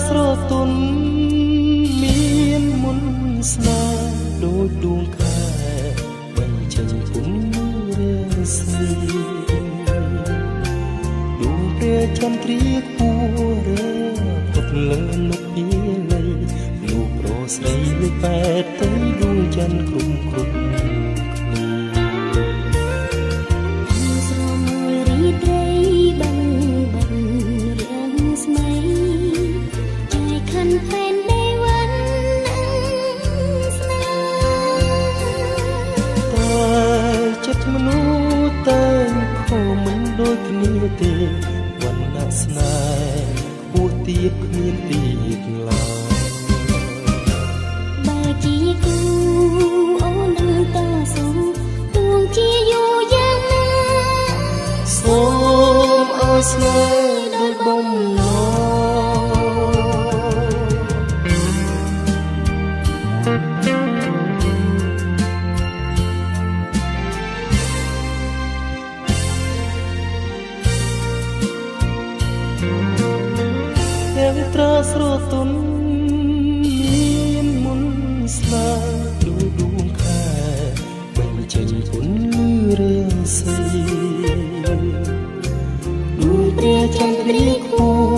ស្រទុនមានមុនស្នេហ៍ដូចដួងខែបញ្ចេញពុនរាសីដួងព្រះចន្ទ្រាគួរផុតលើនុពីលៃលោកប្រុសស្រីលើប៉ែតទៅដួងច័ន្ទគ្រប់គ្រប់គ្នាស្រមោលរីត្រីបានបានរាងស្មៃខណ្ឌផែនដីវណ្ណស្នេហ៍តែចិត្តមនុស្សតែខំមិនដូចគ្នាទេវណ្ណៈស្នេហ៍ខ្ពស់ទាបគ្មានទៀតឡើយបើជាគូអូននឹងតស៊ូទួងជាយូរយ៉ាងណាសូមឲ្យស្នេហ៍ដូចបំណងត្រាស្រទុនមានមុនស្នេហ៍ដូចដួងខែបញ្ចេញពុនរាសីដួងព្រះចន្ទ្រាគួរ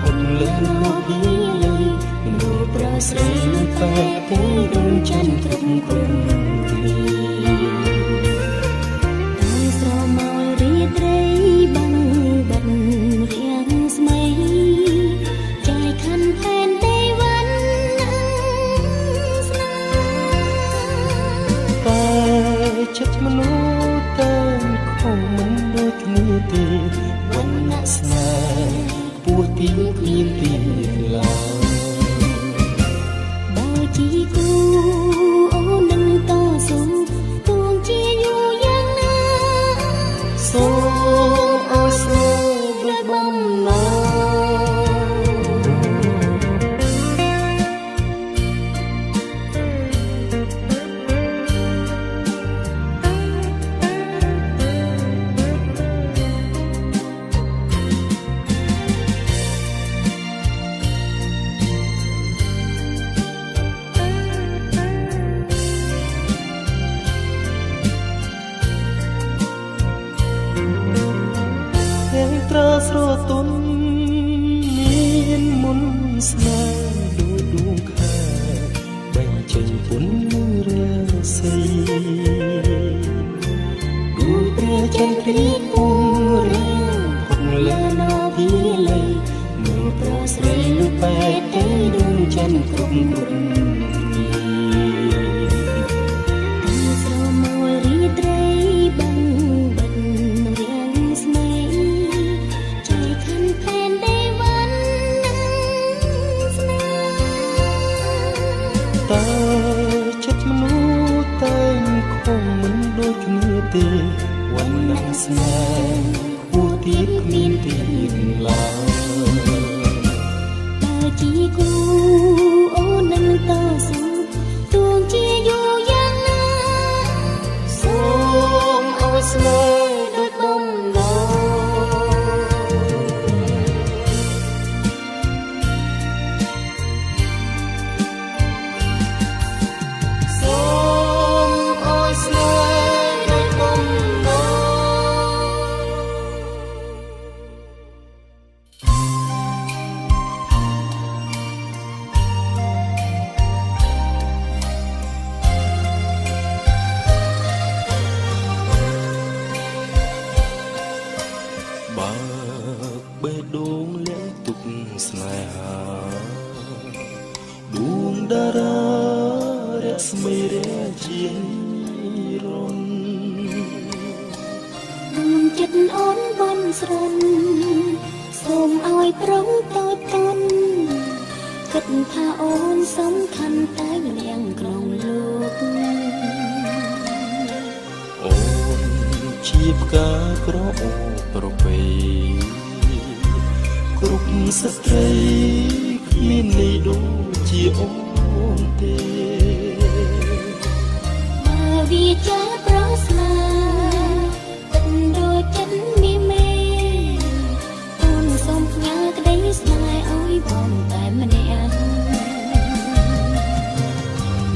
ផុតលើមកពីលៃមនុស្សប្រុសស្រីលើប៉ែតទៅដួងចន្ទគ្រប់គ្រប់គ្នាតែស្រមោលរាត្រីបានបានរាងស្មៃខណ្ឌផែនដីវណ្ណស្នេហ៍តែចិត្តមនុស្សតែខំមិនដូចគ្នាទេវណ្ណៈស្នេហ៍ខ្ពស់ទីគ្មានទីឡើយបើជាគូអូននឹងតស៊ូទួងជាយូរយ៉ាងណាសូមឲ្យស្នេហ៍ដូចបំណងស្រទុនមានមុនស្នេហ៍ដូចដួងខែបញ្ចេញពុនរាសីដួងព្រះចន្ទ្រាគួរផុតលើនភាលៃមើលប្រុសស្រីលើប៉ែតទៅដួងច័ន្ទគ្រប់គ្រប់ស្រមោលរាត្រីបានបានរាងស្មៃផែនដីវណ្ណស្នេហ៍តែចិត្តមនុស្សតែខំមិនដូចគ្នាទេវណ្ណៈស្នេហ៍ខ្ពស់ទៀតគ្មានទៀតឡើយបើជាគូអូននឹងតស៊ូទួងជាយូរយ៉ាងណាសូមឲ្យស្នេហ៍ដូចបំណង ចិត្តអូនបនស្រន់សូមឲ្យប្រងតូចតន់ គិតថាអូនសំខាន់តែម្នាក់ក្នុងលោកអូនជាផ្កាក្រអូបប្រពៃគ្រប់ស្ត្រីគ្មានន័យដូចជាអូនទេបើវាចាប្រស្នាគិតដូចចិត្តមីមេអូនសូមផ្ញើក្តីស្នេហ៍ឲ្យបងតែម្នាក់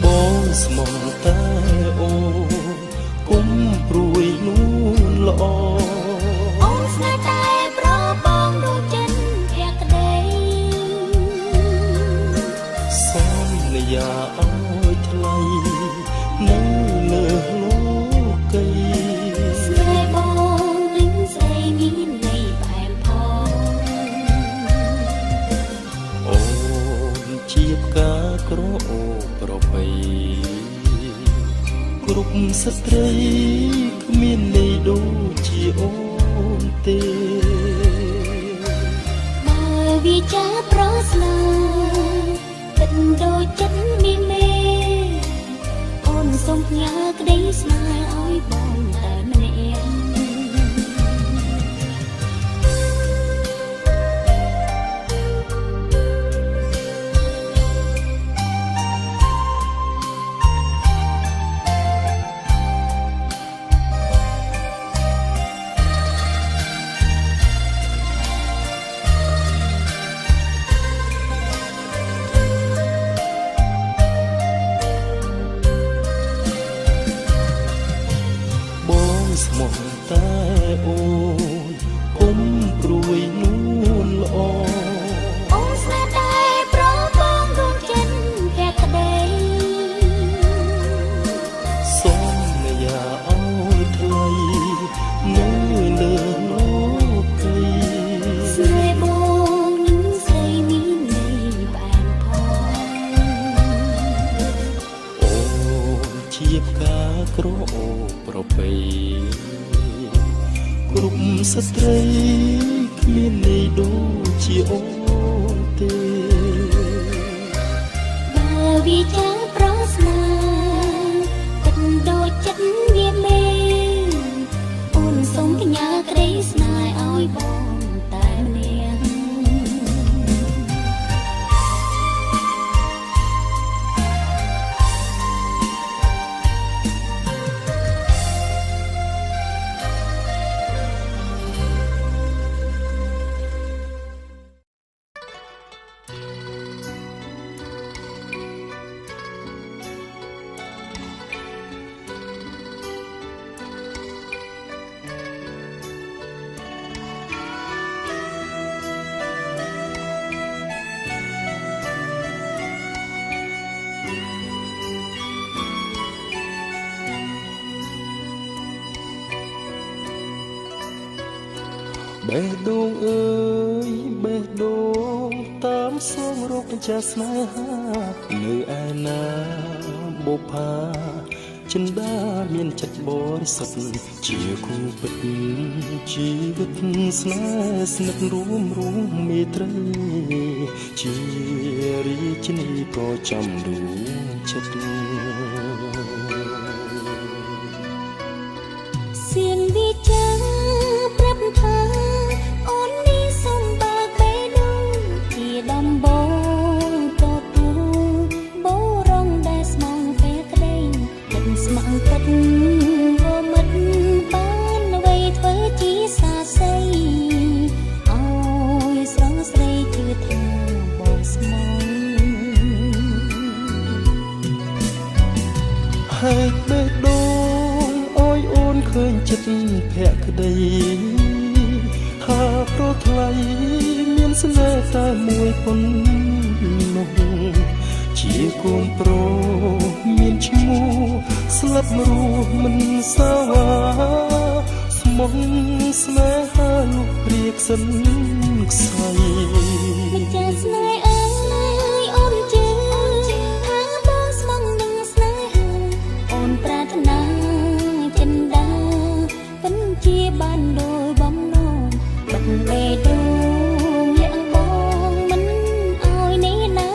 បងស្មងតែអូនគុំព្រួយនួនល្អអូនស្នេហ៍តែប្របងដូចចិត្តភក្តីសន្យាឲ្យថ្លៃនៅលើលោកីស្នេហ៍បងនឹងស្រីមានន័យផ្អែមផងអូនជាផ្កាក្រអូបប្រពៃគ្រប់ស្ត្រីគ្មានន័យដូចជាអូនទេបើវាចាប្រស្នាគិតដូចចិត្តមីមេអូនសូមផ្ញើក្តីស្នេហ៍ឲ្យបងតែម្នាក់ ស្មោះតែអូនគុំព្រួយនួនល្អអូនស្នេហ៍តែប្របងដួងចិត្តភក្តីសន្យាឲ្យថ្លៃនៅលើលោកីស្នេហ៍បងនឹងស្រីមានន័យផ្អែមផងអូនជាផ្កាក្រអូបប្រពៃគ្រប់ស្ត្រីគ្មានន័យដូចជាអូនទេបើវាចាប្រស្នាគិតដូចចិត្តវាមេអូនសូមផ្ញើក្តីស្នេហ៍ឲ្យបងតែម្នាក់ បេះដូងអើយបេះដូងតាមសងរកចាស្នេហានៅឯណាបុប្ផាចិន្តាមានចិត្តបរិសុទ្ធជាគូពិតជីវិតស្នេហ៍ស្និទ្ធរួមរួមមេត្រីជារាជនីប្រចាំដួងចិត្តសៀងវិចាប្រាប់ថាអូននេះសុំបើកបេះដូងជាដំបងទទួលបរងដែលស្មងភក្តីគិតស្ម័គ្រគិតក៏មិនបានអ្វីធ្វើជាសាសីឲ្យស្រស់ស្រីជឿថាបងស្មងហេតុបេះដូងឲ្យអូនឃើញចិត្តភក្តីថាប្រថ្លៃមានស្នេហ៍តែមួយប៉ុណ្ណោះជាកូនប្រុសមានឈ្មោះស្លាប់រស់មិនសាវ៉ាស្មងស្នេហាលុះព្រៀកសិនខ្សែមិនចាស្នេហ៍អើយអូនជឿថាបងស្មងនឹងស្នេហាអូនប្រាថ្នាចិន្តាពិនជាបានដោយបំណងបិទបេះដូងលាក់បងមិនឲ្យនេះណា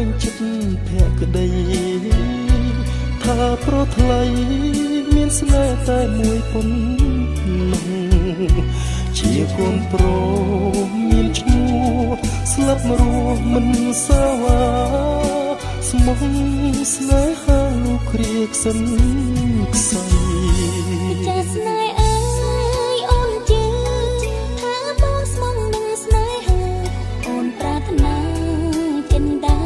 ញចិត្តភក្តីថាប្រថ្លៃមានស្នេហ៍តែមួយប៉ុណ្ណឹងជាកូនប្រុសមានឈ្មោះស្លាប់រស់មិនសាវ៉ាស្មោះស្នេហាលោកគ្រាខ្សិនខ្សៃចាស្នេហ៍អើយអូនជឿថាបងស្មងនឹងស្នេហាអូនប្រាថ្នាចិនដា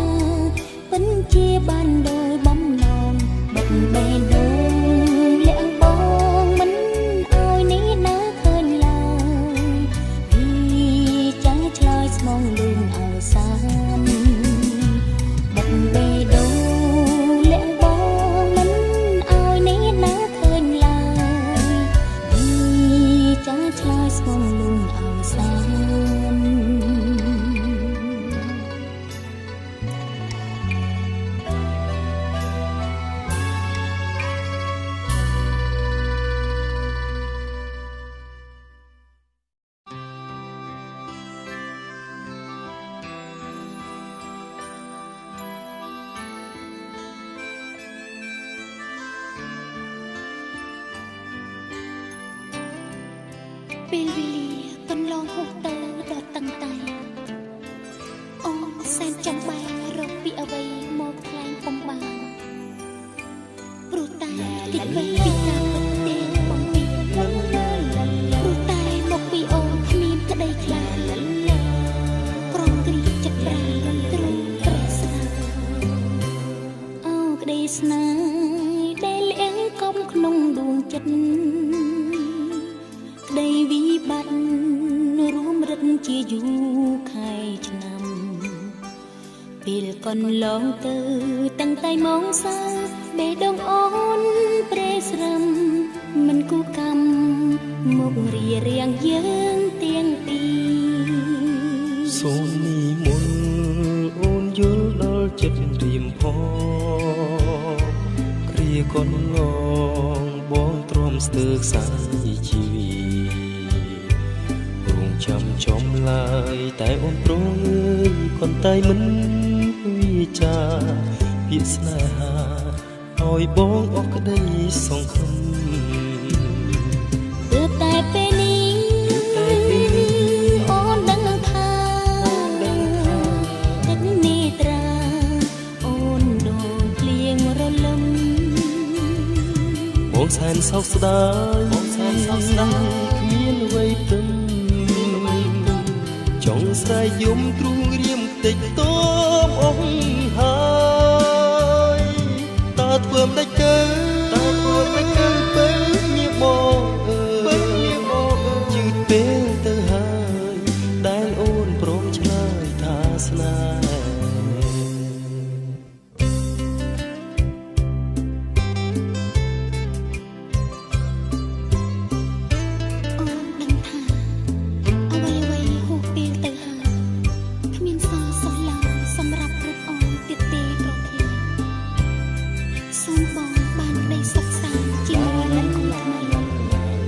ពិនជាបានដោយបំណងបិទបេះដូងលាក់បងមិនឲ្យនេះណាឃើញឡើយពីចាឆ្លើយស្មងលឿងឲ្យសានបិទបេះដូងលាក់បងមិនឲ្យនេះណាឃើញឡើយពីចាឆ្លើយស្មងលឿងឲ្យសានពេលវេលាកន្លងហួសទៅដល់តឹងតែអូនសែនចាំបែរកពីអ្វីមកថ្លែងពុំបានព្រោះតែគិតវេពីការពិតទេបំពីព្រោះតែមកពីអូនគ្មានក្តីខ្លាចក្រំគ្រាចិត្តប្រាទ្រូងត្រេះស្នាអូក្តីស្នេហ៍ដែលលៀងកុំក្នុងដួងចិត្តក្តីវិបត្តិរួមរិទ្ធជាយូរខែឆ្នាំពេលកន្លងទៅតាំងតែម៉ោងសើបេះដូងអូនប្រេស្រឹមមិនគូកម្មមករារាំងយើងទាំងពីរសូមនិមន្តអូនយល់ដល់ចិត្តរៀមផងគ្រាកន្លងបងទ្រាំស្ទើរខ្សែជីវិតរងចាំចំឡើយតែអូនប្រងអើយគាត់តែមិនវាចាពាក្យស្នេហាឲ្យបងអស់ក្តីសង្ឃឹមទើបតែពេលនេះអូនដឹងថាទឹកនេត្រាអូនដូចភ្លៀងរលឹមបងសែនសោកស្ដាយបងសែនសោកស្ដាយគ្មានអ្វីទឹមចង់ស្រែកយំទ្រូងរៀមតិចតមអស់ហើយតើធ្វើមិនដេចទៅតើធ្វើមិនដេចទៅពេលមានបងអើយយឺតពេលទៅហើយដែលអូនព្រមឆ្លើយថាស្នេហ៍អូនដឹងថាអ្វីៗហួសពេលទៅហើយគ្មានសារសោះឡើយសម្រាប់រូបអូនទៀតទេប្រធានសូមបងបានក្តីសុខសាន្តជាមួយនឹងគូថ្មី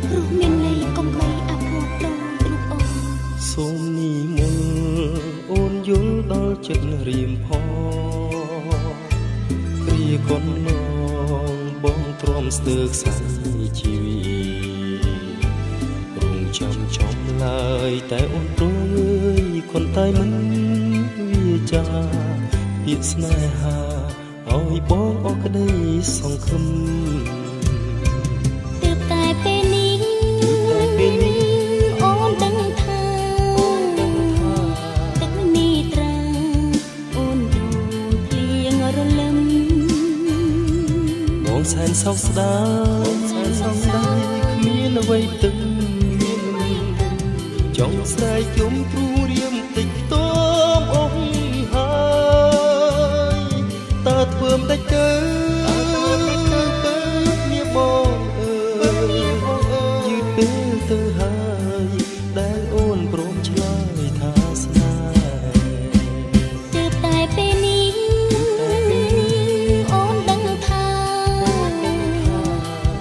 ព្រោះមានន័យកុំបីអភ័ព្វដូចរូបអូនសូមនិមន្តអូនយល់ដល់ចិត្តរៀមផងគ្រាកន្លងបងទ្រាំស្ទើរខ្សែជីវិតរងចាំចំឡើយតែអូនព្រងអើយគាត់តែមិនវាចាពាក្យស្នេហាឲ្យបងអស់ក្តីសង្ឃឹមទើបតែពេលនេះអូនដឹងថាទឹកនេត្រាអូនដូចភ្លៀងរលឹមបងសែនសោកស្ដាយសែនសោកស្ដាយគ្មានអ្វីទឹងចង់ស្រែកយំទ្រូងរៀមតិចតមអស់ហើយតើធ្វើមិនដេចទៅពេលមានបងអើយយឺតពេលទៅហើយដែលអូនព្រមឆ្លើយថាស្នេហ៍ទើបតែពេលនេះអូនដឹងថា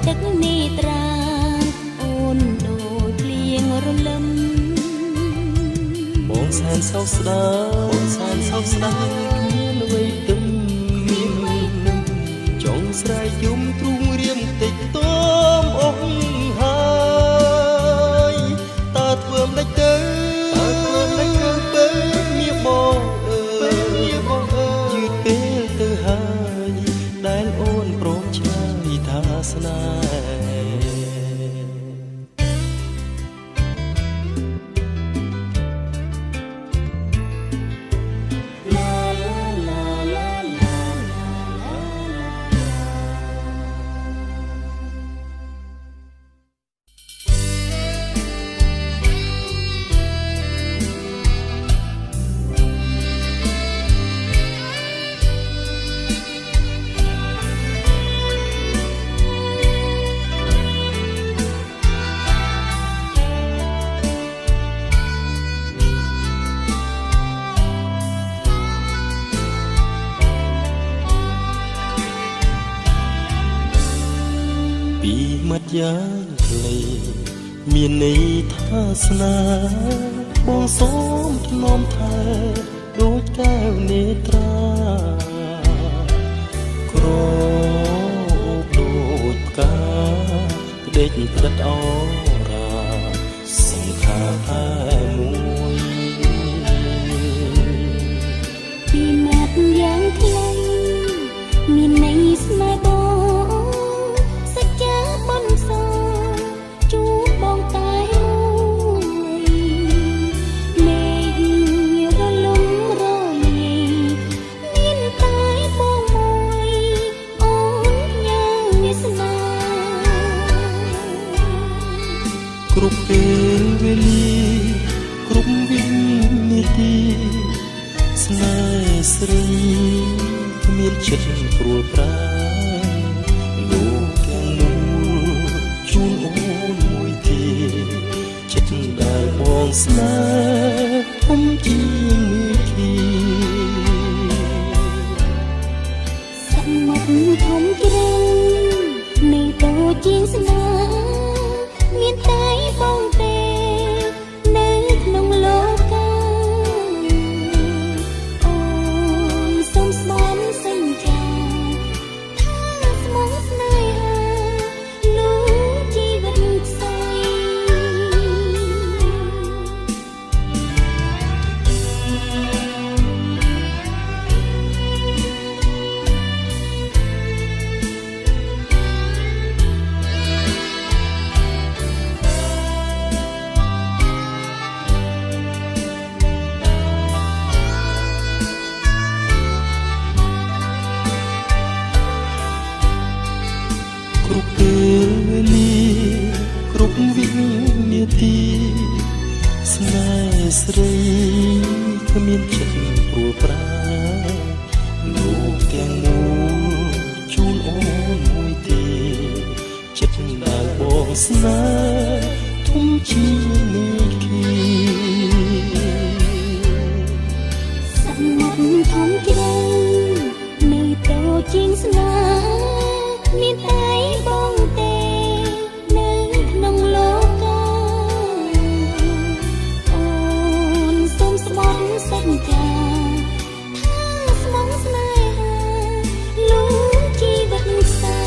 ទឹកនេត្រាអូនដូចភ្លៀងរលឹមបងសែនសោកស្ដាយសែនសោកស្ដាយគ្មានអ្វី ដេចទៅតើធ្វើដេចទៅពេលមានបងអើយបងអើយយឺតពេលទៅហើយដែលអូនព្រមឆ្លើយថាស្នេហ៍យ៉ាងខ្លីមានន័យថាស្នេហ៍បងសូមធ្នមថែដូចកែវនេត្រាក្រអូបដូចផ្កាផ្ដេកផ្ដិតអរាសង្ខារតែមួយពីមាត់យ៉ាងខ្លីមានន័យស្នេហ៍បងគ្រប់ពេលវេលាគ្រប់វិនាទីស្នេហ៍ស្រីគ្មានចិត្តព្រួលប្រែលោកទាំងមូលជូនអូនមួយទេចិត្តដែលបងស្នេហ៍ធំជាងមេឃីសមុទ្រធំជ្រៅនៅតូចជាងស្នេហ៍មានតែបងទេនៅក្នុងលោកកាអូនសូមស្មានសញ្ចាថាស្មោះស្នេហាលូជីវិតខ្សែគ្រប់ពេលវេលាគ្រប់វិនាទីស្នេហ៍ស្រីគ្មានចិត្តព្រួលប្រែលោកទាំងមូលជូនអូនមួយទេចិត្តដែលបងស្នេហ៍ធំជាងមេឃីសមុទ្រធំជ្រៅនៅតូចជាងស្នេហ៍មានតែបងទេនៅក្នុងលោកកាអូនសូមស្បត់សញ្ចាថាស្មោះស្នេហាលូជីវិតខ្សែ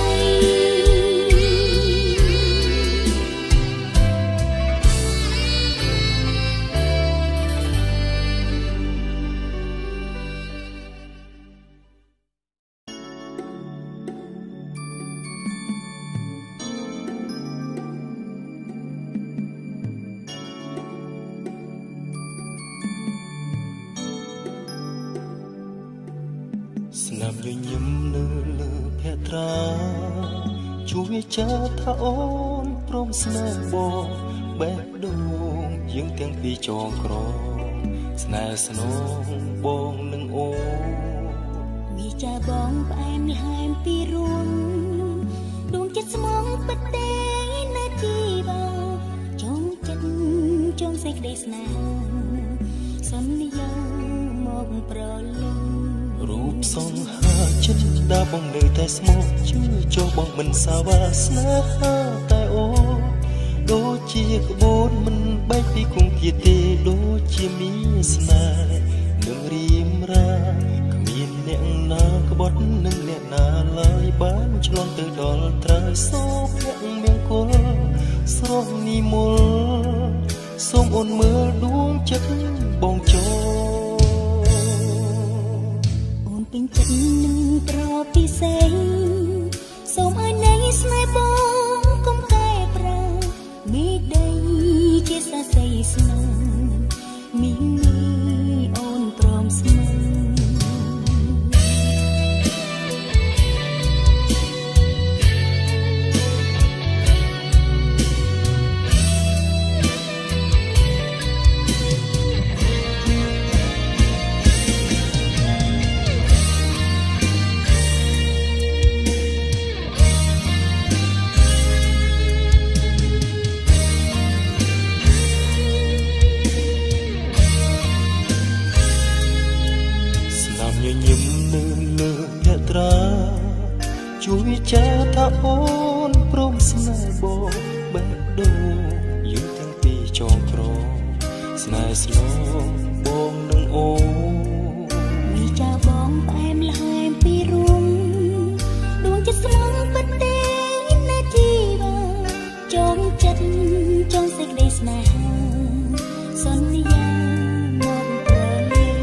ស្នាមញញឹមនៅលើភក្ត្រាជួយចាថាអូនព្រមស្នេហ៍បងបេះដូងយើងទាំងពីរចងក្រងស្នេហ៍ស្នងបងនឹងអូនវាចាបងផ្អែមល្ហែមពីរួងដួងចិត្តស្មងពិតទេនៅជីវ៉ាចងចិត្តចងសេចក្តីស្នេហាសន្យាមកប្រលឹងរូបសង្ហាចិត្តដាបងនៅតែស្មោះជឿចុះបងមិនសាវ៉ាស្នេហាតែអូនដូចជាក្បូនមិនបែកពីគង្គាទេដូចជាមានស្នេហ៍នឹងរៀមរាគ្មានអ្នកណាក្បត់នឹងអ្នកណាឡើយបានឆ្លងទៅដល់ត្រើយសោភៈមង្គលស្រស់និមល សូមអូនមើលដួងចិត្តបងចូលអូនពេញចិត្តនឹងប្រពិសេសសូមឲ្យនៃស្នេហ៍បងកុំកែប្រែមេដីជាសាសីស្នេហ៍មីអូនព្រមស្នេហ៍ ជួយចាថាអូនព្រមស្នេហ៍បងបេះដូងយូរទាំងពីរចងក្រងស្នេហ៍ស្លងបងនឹងអូនមីចាបងផ្អែមល្ហែមពីរួងដួងចិត្តស្មងពិតទេណាជីវ៉ាចងចិត្តចងសេចក្តីស្នេហាសន្យាមកប្រលឹង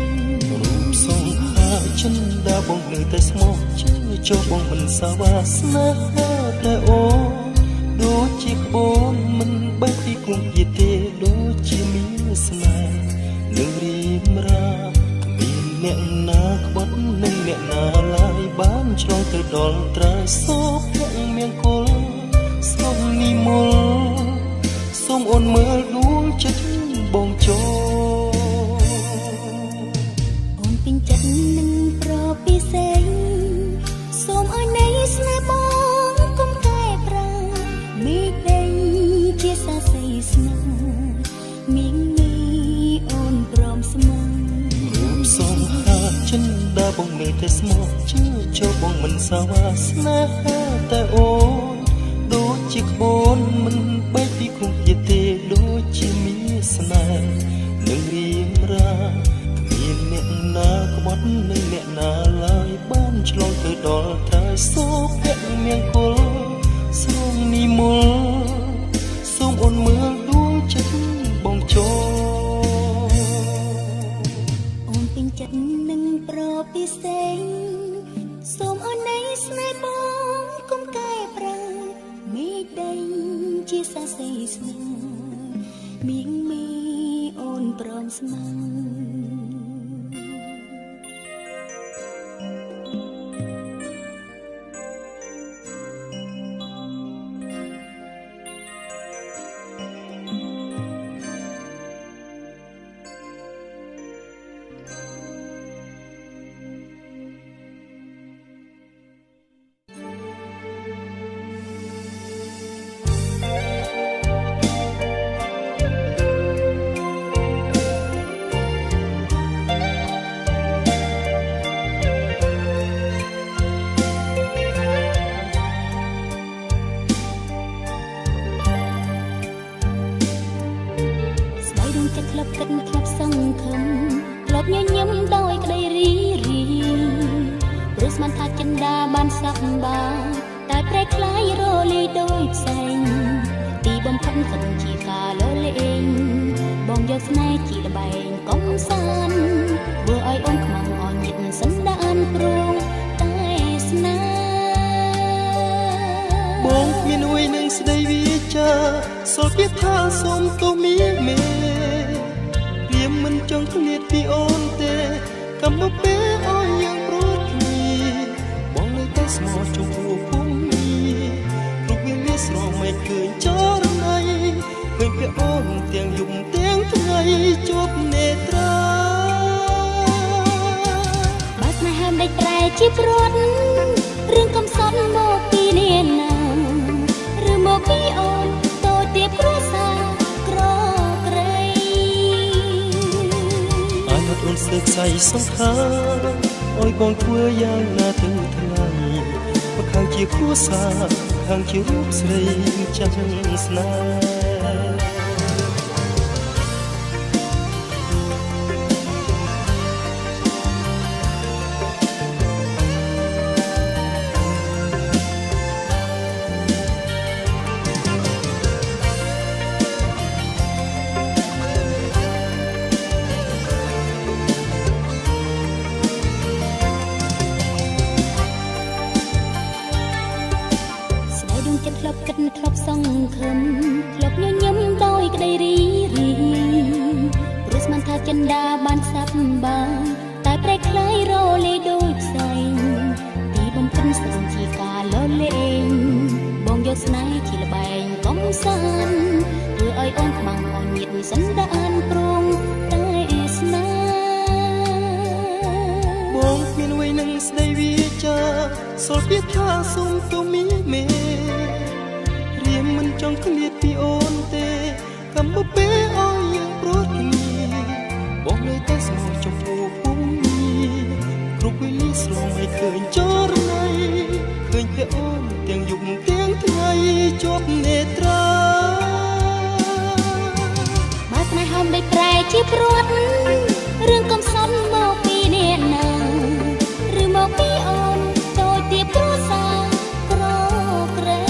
រូបសង្ខាចិនដាបងនៅតែស្មោះជឿចុះបងមិនសាវ៉ាស្នេហាតែអូនដូចជាក្បូនមិនបែកពីគង់ជាទេដូចជាមានស្នេហ៍នឹងរៀមរាគ្មានអ្នកណាក្បត់នឹងអ្នកណាឡើយបានឆ្លងទៅដល់ត្រើយសូភមង្គលសូមនិមលសូមអូនមើលដួងចិត្តបងចូលអូនពេញចិត្តនឹងប្រពិសេសសូមឲ្យនៃស្នេហ៍បងកុំកែប្រែមេដីជាសាសីស្នេហ៍មីអូនព្រមស្មងរូបសង្ហាចិនដាបងនៅតែស្មោះជឿចុះបងមិនសាវ៉ាស្នេហាតែអូនដូចជាក្បូនមិនបែកពីគង់ជាទេដូចជាមានស្នេហ៍នឹងរៀមរាគ្មានអ្នកណាក្បត់នឹងអ្នកណាឡើយបានឆ្លងទៅដល់ត្រើយសូភមង្គលសូមនិមលសូមអូនមើលដួងចិត្តបងចូលអូនពេញចិត្តនឹងប្រពិសេសសូមអូននៃស្នេហ៍បងកុំកែប្រែមេដីជាសាសីស្នេហ៍មីអូនព្រមស្មង សង្ខាអើយបងធ្វើយ៉ាងណាទៅថ្លៃបើខាងជាគ្រួសារខាងជារូបស្រីចាំស្នេហ៍ ចិន្តាបានសាប់បានតែប្រែក្លាយរលាយដូចផ្សែងទីបំពេញសិនជាការលលេងបងយកស្នេហ៍ជាល្បែងកំសាន្តធ្វើឲ្យអូនខ្មាំងអូនញាតសន្តានព្រមតែស្នេហ៍បងគ្មានអ្វីនឹងស្ដីវាចាសូលពាក្យថាសុំទុំមីមេរៀមមិនចង់ឃ្លាតពីអូនទេកំបពេលឲ្យយើងព្រួតគ្នាបងនៅតែស្មោះចំពោះភូមិគ្រប់វេលាស្លងឲ្យឃើញចរណៃឃើញភអូនទាំងយប់ទាំងថ្ងៃជាប់នេត្រាបើស្នេហាមិនប្រែជាព្រាត់រឿងកំសត់មកពីអ្នកណាឬមកពីអូនតូចទៀបគ្រួសារក្រក្រៃ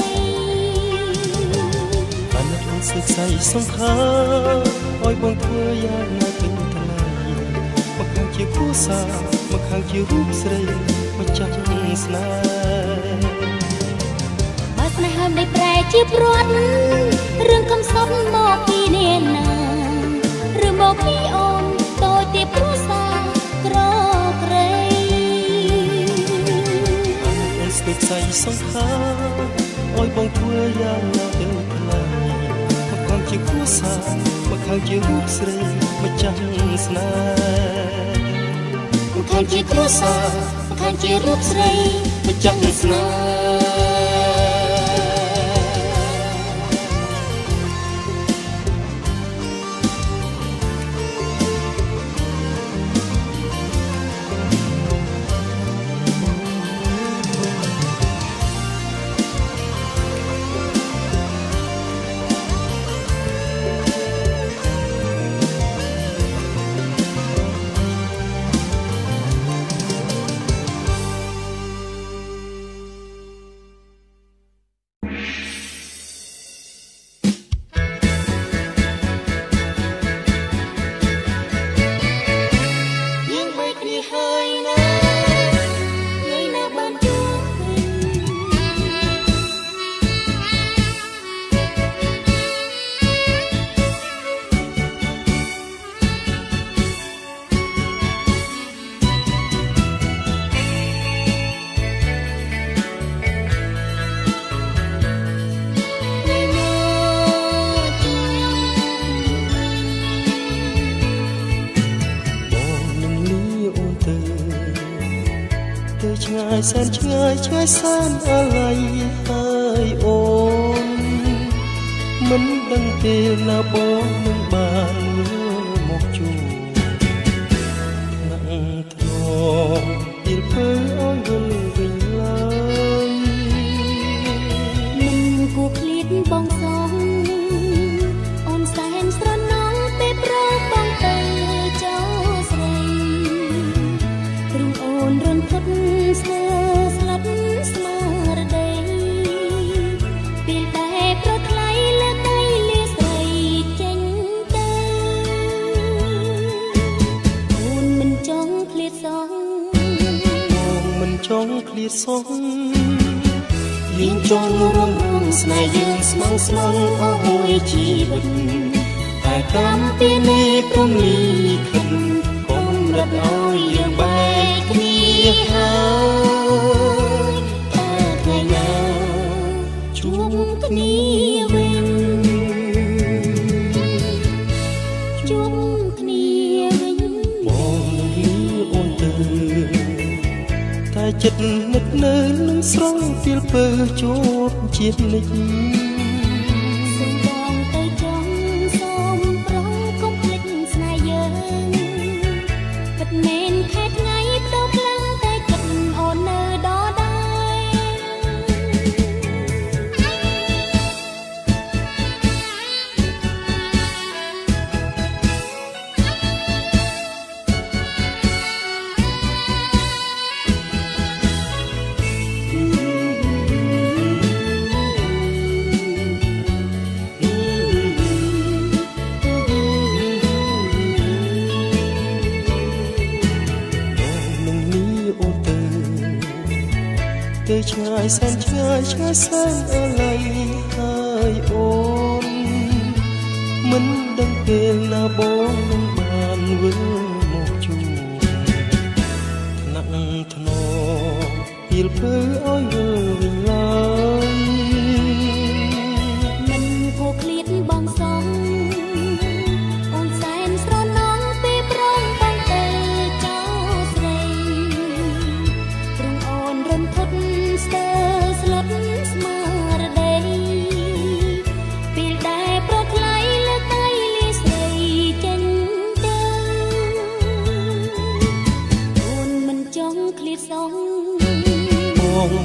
អាណិតអូនសើខ្សៃសង្ខាឲ្យបងធ្វើយ៉ាងណាទៅថ្លៃមកខាងជាគ្រួសារមកខាងជារូបស្រីម្ចាស់ស្នេហ៍បើស្នេហាមិនប្រែជាព្រាត់រឿងកំសត់មកពីអ្នកណាឬមកពីអូនតូចទៀបគ្រួសារក្រក្រៃអូនស្ទើរខ្សៃសង្ខាឲ្យបងធ្វើយ៉ាងណាទៅថ្លៃមកខាងជាគ្រួសារមកខាងជារូបស្រីម្ចាស់ស្នេហ៍មកខាងជាគ្រួសារមកខាងជារូបស្រីម្ចាស់ស្នេហ៍ឆ្ងាយសែនឆ្ងាយឆ្ងាយសែនអាល័យហើយអូនមិនដឹងពេលណាបងនឹងបានវិលមកជួបថ្នាក់ថ្នមទៀលពើឲ្យវិលវិញឡើយមិនគួរឃ្លាតបងសងអូនសែនស្រណងពេលប្របងទៅចោលស្រីទ្រុងអូនរន្ធត់ស្ទើស្លុតស្មារតីពេលតែប្រថ្លៃលើកដៃលាស្រីចេញទៅអូនមិនចង់ឃ្លាតសងអូនមិនចង់ឃ្លាតសងយើងចង់រួមរួមស្នេហ៍យើងស្មងស្មងអស់មួយជីវិតតែកម្មពីនេះព្រមលិខិតកុំរត់ឲ្យយើងបែកគ្នាហើយតើថ្ងៃណាជួបគ្នាវិញជួបគ្នាវិញបងលឺអូនទៅតែចិត្តនឹកនៅនឹងស្រង់ពីលពើជួបជានិច្ចសូមបងទៅចង់សូមប្រងកុំភ្លេចស្នេហ៍យើងពិតមែនខែថ្ងៃបដូរភ្លើងតែចិត្តអូននៅដដែល ទៅឆ្ងាយសែនឆ្ងាយឆ្ងាយសែនអាល័យហើយអូនមិនដឹងពេលណាបងនឹងបានវិ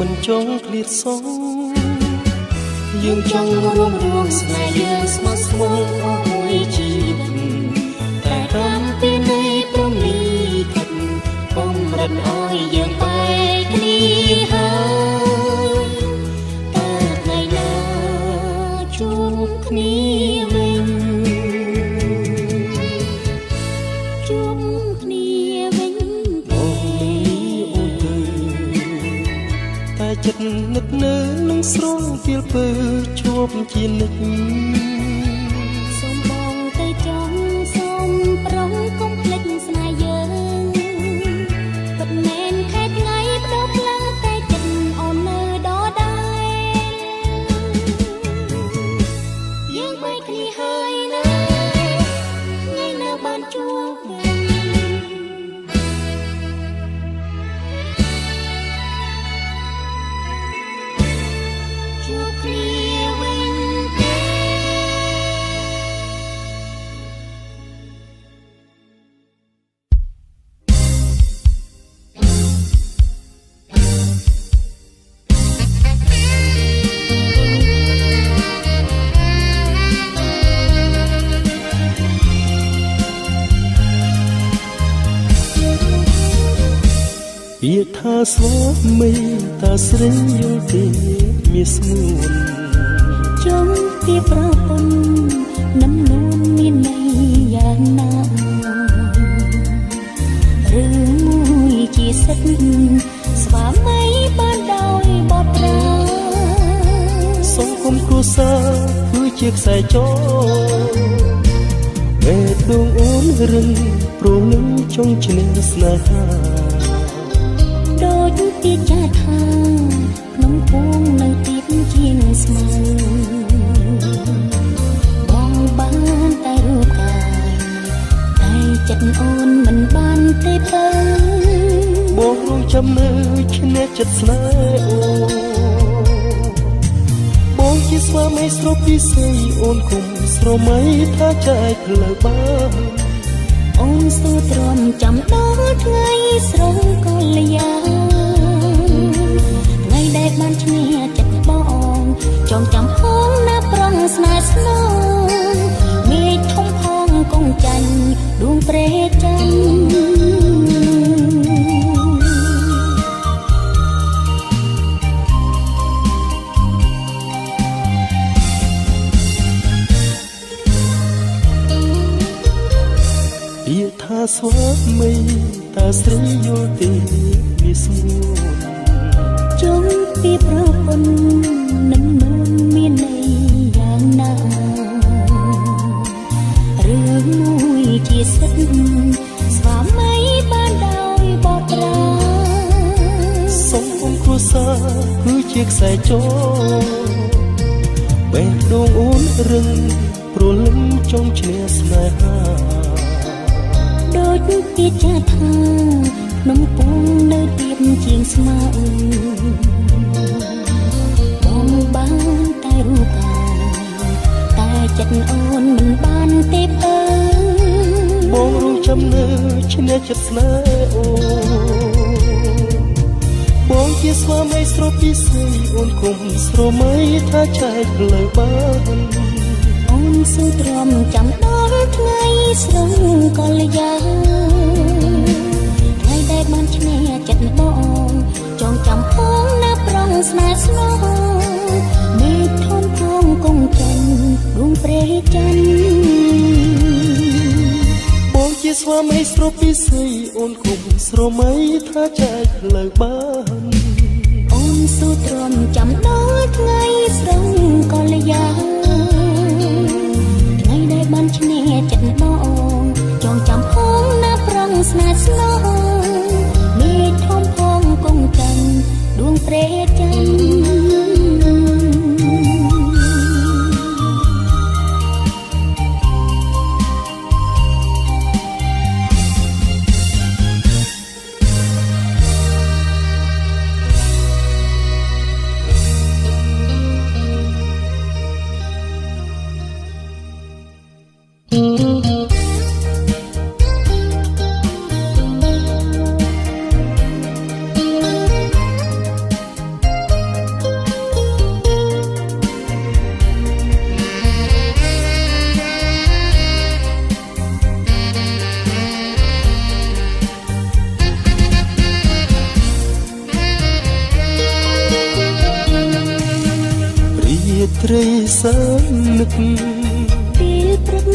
មិនចង់ឃ្លាតសងយើងចង់រួមរួមស្នេហ៍យើងស្មោះស្មងអស់មួយជីវិតតែតាមពីនៃព្រមលិខិតកុំរត់ឲ្យយើងបែកគ្នាហើយតើថ្ងៃណាជួបគ្នាវិញជួបគ្នាវិញបងអូនទៅតែចិត្តនឹកនៅនឹងស្រងពីលពើជួបជានិច្ចសូមបងទៅចង់សូមប្រងកុំភ្លេចស្នេហ៍យើងពិតមែនខែថ្ងៃបដូរផ្លូវតែចិត្តអូននៅដដែលយើងបែកគ្នាហើយណាថ្ងៃណាបានជួបវិញជួបគ្នាវិញទេ ពាក្យថាស្វាមីតើស្រីយល់ទេមានស្ងួនចង់ពីប្រពន្ធនឹមនួនមានន័យយ៉ាងណាឬមួយជាសិទ្ធិស្វាមីបានដោយបត្រាសង្គមគ្រួសារគឺជាខ្សែចងបេះដូងអូនរឹងព្រលឹងចង់ឈ្នះស្នេហាដូចពីចាថាក្នុងពងនៅទៀបជាងស្មៅបងបានតែរូបកាយតែចិត្តអូនមិនបានទេទៅបងរងចាំនៅឈ្នះចិត្តស្នេហ៍អូនបងជាស្វាមីស្រូបពិសេសអូនគុំស្រមៃថាចែកផ្លូវបានអូនស៊ូទ្រាំចាំដល់ថ្ងៃស្រងកល្យាថ្ងៃដែលបានឈ្នះចិត្តបងចងចាំផងណាប្រងស្នេហ៍ស្នងមេឃធំផងកងច័ន្ទដួងព្រេច័ន្ទ ពាក្យថាស្វាមីតើស្រីយល់ទេមានស្ងួន ចង់ពីប្រពន្ធនឹមនួនមានន័យយ៉ាងណារឿងមួយជាសិទ្ធិស្វាមីបានដោយបត្រា សង្គមគ្រួសារគឺជាខ្សែចងបេះដូងអូនរឹងព្រលឹងចង់ឈ្នះស្នេហា ដូចពីចាថាភ្នំពងនៅទៀបជាងស្មៅបងបានតែរូបកាយតែចិត្តអូនមិនបានទេពើ បងរងចាំនៅឈ្នះចិត្តស្នេហ៍អូនបងជាស្វាមីស្រូបពិសេសអូនគុំស្រមៃថាចែកផ្លូវបាន អូនស៊ូទ្រាំចាំដល់ថ្ងៃស្រងកល្យាថ្ងៃដែលបានឈ្នះចិត្តបងចងចាំផងណាប្រងស្នេហ៍ស្នងមេឃធំផងកងច័ន្ទដួងព្រេច័ន្ទ បងជាស្វាមីស្រូបពិសេសអូនគុំស្រមៃថាចែកផ្លូវបាន អូនស៊ូទ្រាំចាំដល់ថ្ងៃស្រងកល្យាថ្ងៃដែលបានឈ្នះចិត្តបងចងចាំផងណាប្រងស្នេហ៍ស្នងមេឃធំផងកងច័ន្ទដួងព្រេច័ន្ទ ព ត្រីសែននឹកពេលព្រឹក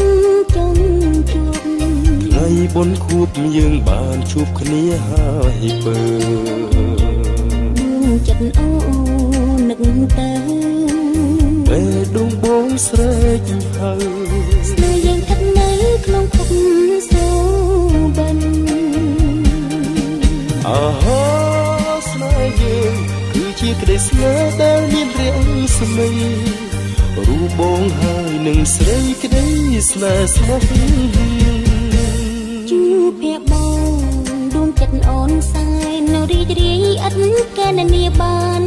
ចង់ជួបថ្ងៃបុណ្យខួបយើងបានជួបគ្នាហើយពើចិត្តអូនឹកទៅពេលដងបងស្រែកហៅស្នេហ៍យើងស្ថិតនៅក្នុងភពសូបិនអហោស្នេហ៍យើងគឺជាក្តីស្នេហ៍ដែលមានរាងស្មីរូបបងហើយនឹងស្រីក្តីស្នេហ៍ស្មោះជួបភ័ក្របងដួងចិត្តអូនសែននៅរីករាយឥតកណនាបាន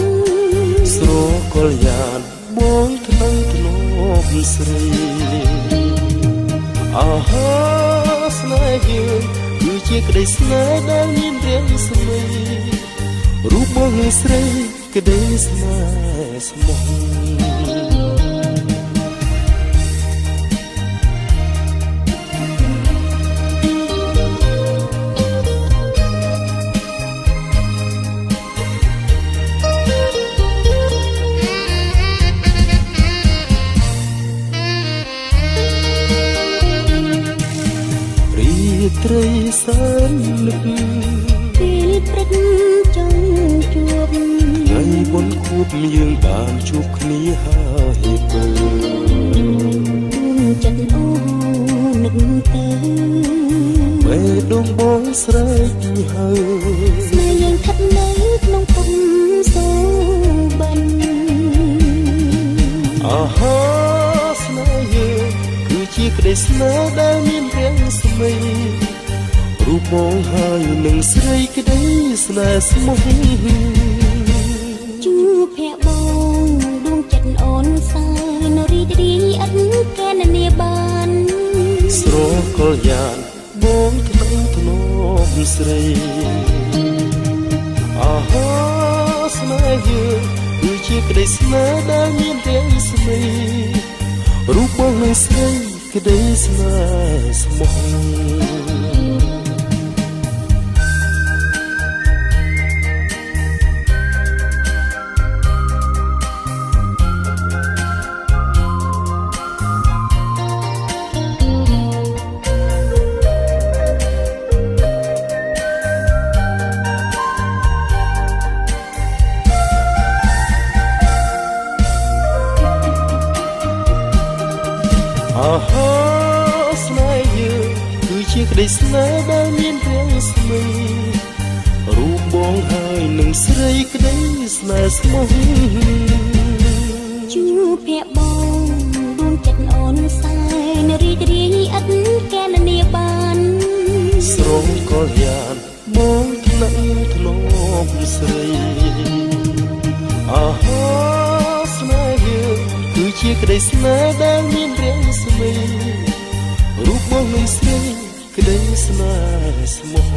ស្រកលយ៉ានបងថ្នាំធ្នមស្រីអហោស្នេហ៍យើងគឺជាក្តីស្នេហ៍ដែលមានរាងស្មីរូបបងស្រីក្តីស្នេហ៍ស្មោះត្រីសែននឹកពេលព្រឹកចង់ជួបថ្ងៃបុណ្យខួបយើងបានជួបគ្នាហើយពើចិត្តអូនឹកទៅពេលដងបងស្រែកហៅស្នេហ៍យើងស្ថិតនៅក្នុងភពសូបិនអហោស្នេហ៍យើងគឺជាក្តីស្នេហ៍ដែលមានរាងស្មីរូបបងហើយនឹងស្រីក្តីស្នេហ៍ស្មោះជួបភ័ក្របងដួងចិត្តអូនសែនរីករាយឥតកណនាបានស្រកលយ៉ានបងថ្នាំធ្នមស្រីអហោស្នេហ៍យើងគឺជាក្តីស្នេហ៍ដែលមានរាងស្មីរូបបងនឹងស្រីក្តីស្នេហ៍ស្មោះអហោស្នេហ៍យើងគឺជាក្តីស្នេហ៍ដែលមានរាងស្មីរូបបងហើយនឹងស្រីក្តីស្នេហ៍ស្មោះជួបភ័ក្របងដួងចិត្តអូនសែនរីករាយឥតកណនាបានស្រកលយ៉ានបងថ្នាក់ធ្នមស្រីអហោស្នេហ៍យើងគឺជាក្តីស្នេហ៍ដែលមានរាងស្មីរូបបងនឹងស្រីក្តីស្នេហ៍ស្មោះ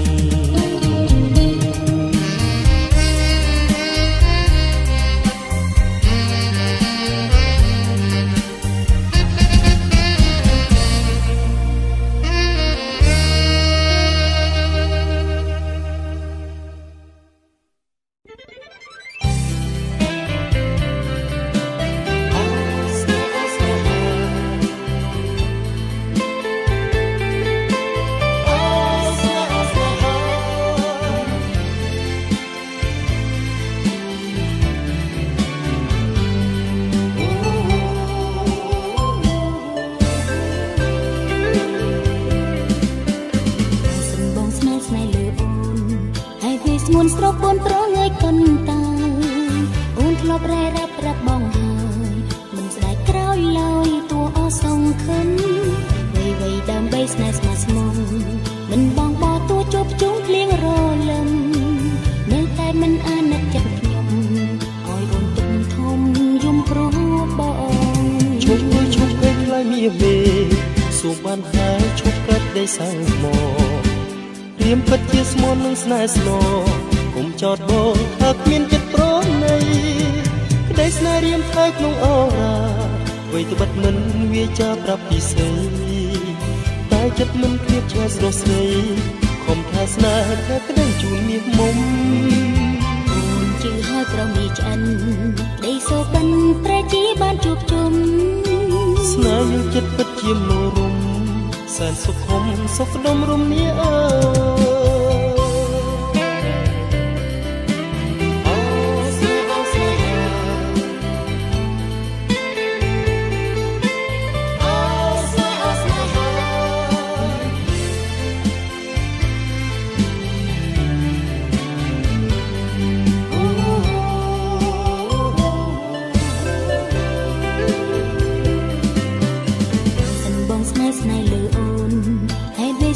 ស្រពូនប្រងើយកន្តាអូនធ្លាប់រ៉ែរាប់ប្រាប់បងហើយមិនស្ដាយក្រោយឡើយតួអសង្ឃឹមវៃវៃដើម្បីស្នេហ៍ស្មាស្មងមិនបងបតួជប់ជុំភ្លៀងរលឹមនៅតែមិនអាណិតចិត្តខ្ញុំឲ្យអូនទុំធំយំព្រោះបងឈប់អើយឈប់ពេកថ្លៃមាមេសូមបានហើយឈប់កាត់ដីសៅមករៀមពិតជាស្មន់នឹងស្នេហ៍ស្នងគុំចោតបងថាគ្មានចិត្តប្រណីក្តីស្នេហ៍រៀមថៃក្នុងអរ៉ាអ្វីត្បិតមិនវាចាប្រាប់ពីស្រីតែចិត្តមិនឃ្លាតឆ្ងាយស្រស់ស្រីខំថាស្នេហ៍ថាក្តីជូនមាសមុំអូន ជឿហើយប្រមីឆ្អិនក្តីសូបិនប្រជាបានជួបជុំស្នេហ៍យើងចិត្តពិតជាមនោរមសែនសុខុមសុខដុមរមនាអើ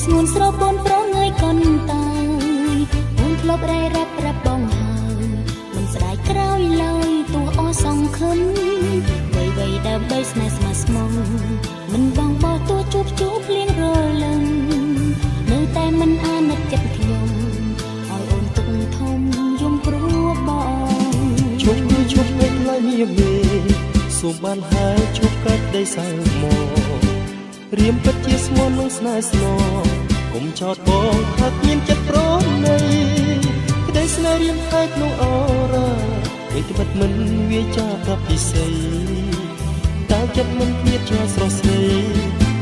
ស្ងួនស្រពូនប្រងើយកុនតើអូនធ្លាប់រ៉ៃរាប់ប្រាប់បងហើយមិនស្ដាយក្រោយឡើយទោះអសង្ឃឹមវៃៗដើម្បីស្នេហ៍ស្មោះស្មងមិនបងបោះទោះជួបជួបភ្លៀងរលឹមនៅតែមិនអាណិតចិត្តខ្ញុំឲ្យអូនទុកធំយំព្រោះបងឈប់គឺឈប់ពេកឡើយមីមេសូមបានហើយឈប់កាត់ដីសើមករៀមពិតជាស្មន់នឹងស្នេហ៍ស្នងកុំចោតបងថាគ្មានចិត្តប្រណីក្តីស្នេហ៍រៀមថែក្នុងអរ៉ាវិទ្បិតមិនវាចាប្រាប់ពិសីតែចិត្តមិនឃ្លាតឆ្លស្រស់ស្រី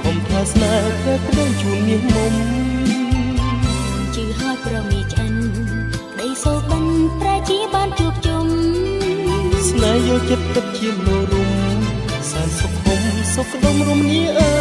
ខំថាស្នេហ៍តែក្តីជូនមាសមុំជឿហើយប្រមីឆ្អិនក្តីសូបិនប្រែជាបានជួបជុំស្នេហ៍យកចិត្តពិតជាមនោរមសែនសុខុមសុខដុមរមនាអើ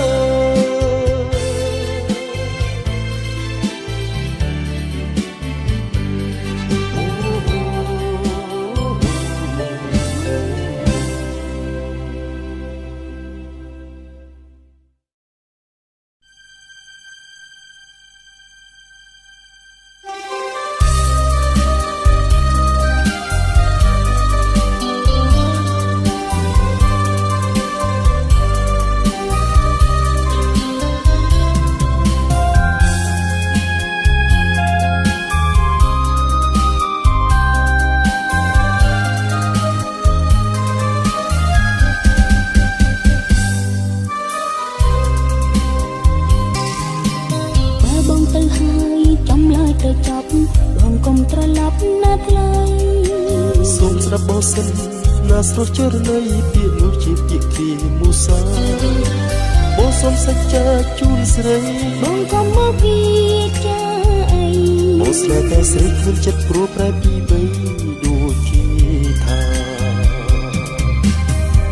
ណាស្រស់ចរណីពាក្យនោះជាពាក្យគេមូសាបងសូមសច្ចាជូនស្រីបងកុំមកវាចាអីបងស្នេហ៍តែស្រីគ្មានចិត្តព្រោះប្រែពីបីដូចគេថា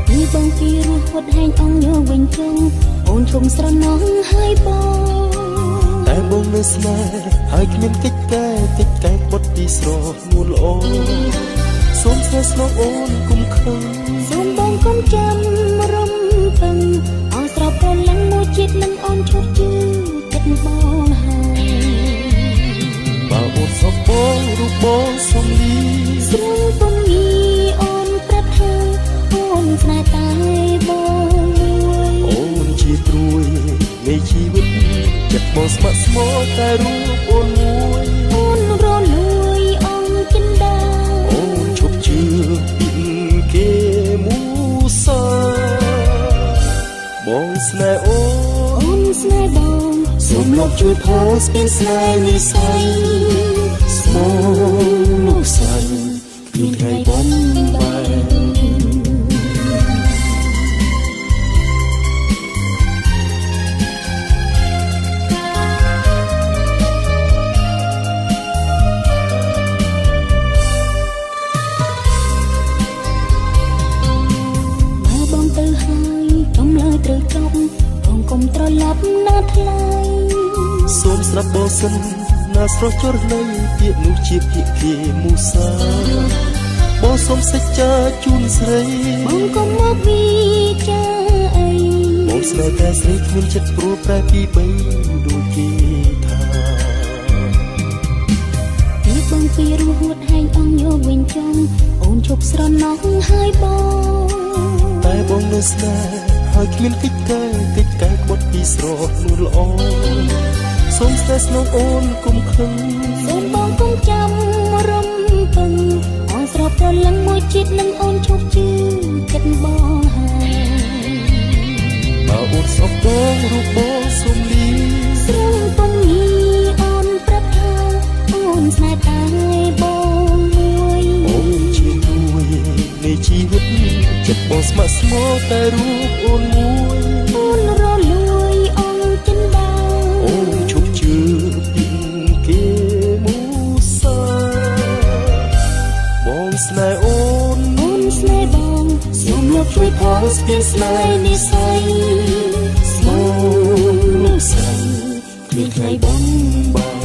ពីបងពីរស់ហត់ហែងអងយកវិញចង់អូនធំស្រណងហើយបងតែបងនៅស្នេហ៍ហើយគ្មានកិច្ចកែកិច្ចកែបុតពីស្រស់នួនល្អសូមស្នេហ៍ស្នងអូនគុំខឹងសូមបងគុំចាំរំពឹងអោស្រប្រលឹងមួយជាតិនឹងអូនឈប់ជឿចិត្តបងហើយបើអូនសពបងរូបបងសូមលីស្រួលពុំងាអូនប្រាប់ថាអូនស្នេហ៍តែបងមួយអូនជាត្រួយនៃជីវិតចិត្តបងស្ម័គ្រស្មោះតែរូបអូនមួយអូនរលួយអង្គចិន្តាអូនឈប់ជឿពីគេមូសាបងស្នេហ៍អូនអូនស្នេហ៍បងសូមលោកជួយផងស្ពានស្នេហ៍និស័យស្មោលោកស័យគ្មានថ្ងៃបំបែក ត្រឡប់ណាថ្លៃសូមស្ដាប់បងសិនណាស្រស់ចរណីពាក្យនោះជាពាក្យគេមូសាបងសូមសច្ចាជូនស្រីបងកុំមកវាចាអីបងស្នេហ៍តែស្រីគ្មានចិត្តព្រោះប្រែពីបីដូចគេថាពីបងពីរស់ហួតហែងអងយកវិញចង់អូនឈប់ស្រណោះហើយបងតែបងនៅស្នេហ៍ហើយគ្មានកិច្ចកែកិច្ចកែក្បត់ពីស្រស់នួនល្អសូមស្នេហ៍ស្នងអូនគុំខឹងសូមបងគុំចាំរំពឹងអូនស្រប្រលឹងមួយជាតិនឹងអូនឈប់ជឿចិត្តបងហើយបើអូនស្អប់បងរូបបងសូមលីស្រួលពុំងាអូនប្រាប់ថាអូនស្នេហ៍តែបងមួយអូន ស្មោតែរូបអូនមួយអូនរលួយអង្គចិនដាអូនឈប់ជឿពីគេមូសាបងស្នេហ៍អូនអូនស្នេហ៍បងសូមលោកជួយផងស្ពានស្នេហ៍និស័យស្មោលោកស្រីគ្មានថ្ងៃបងបាន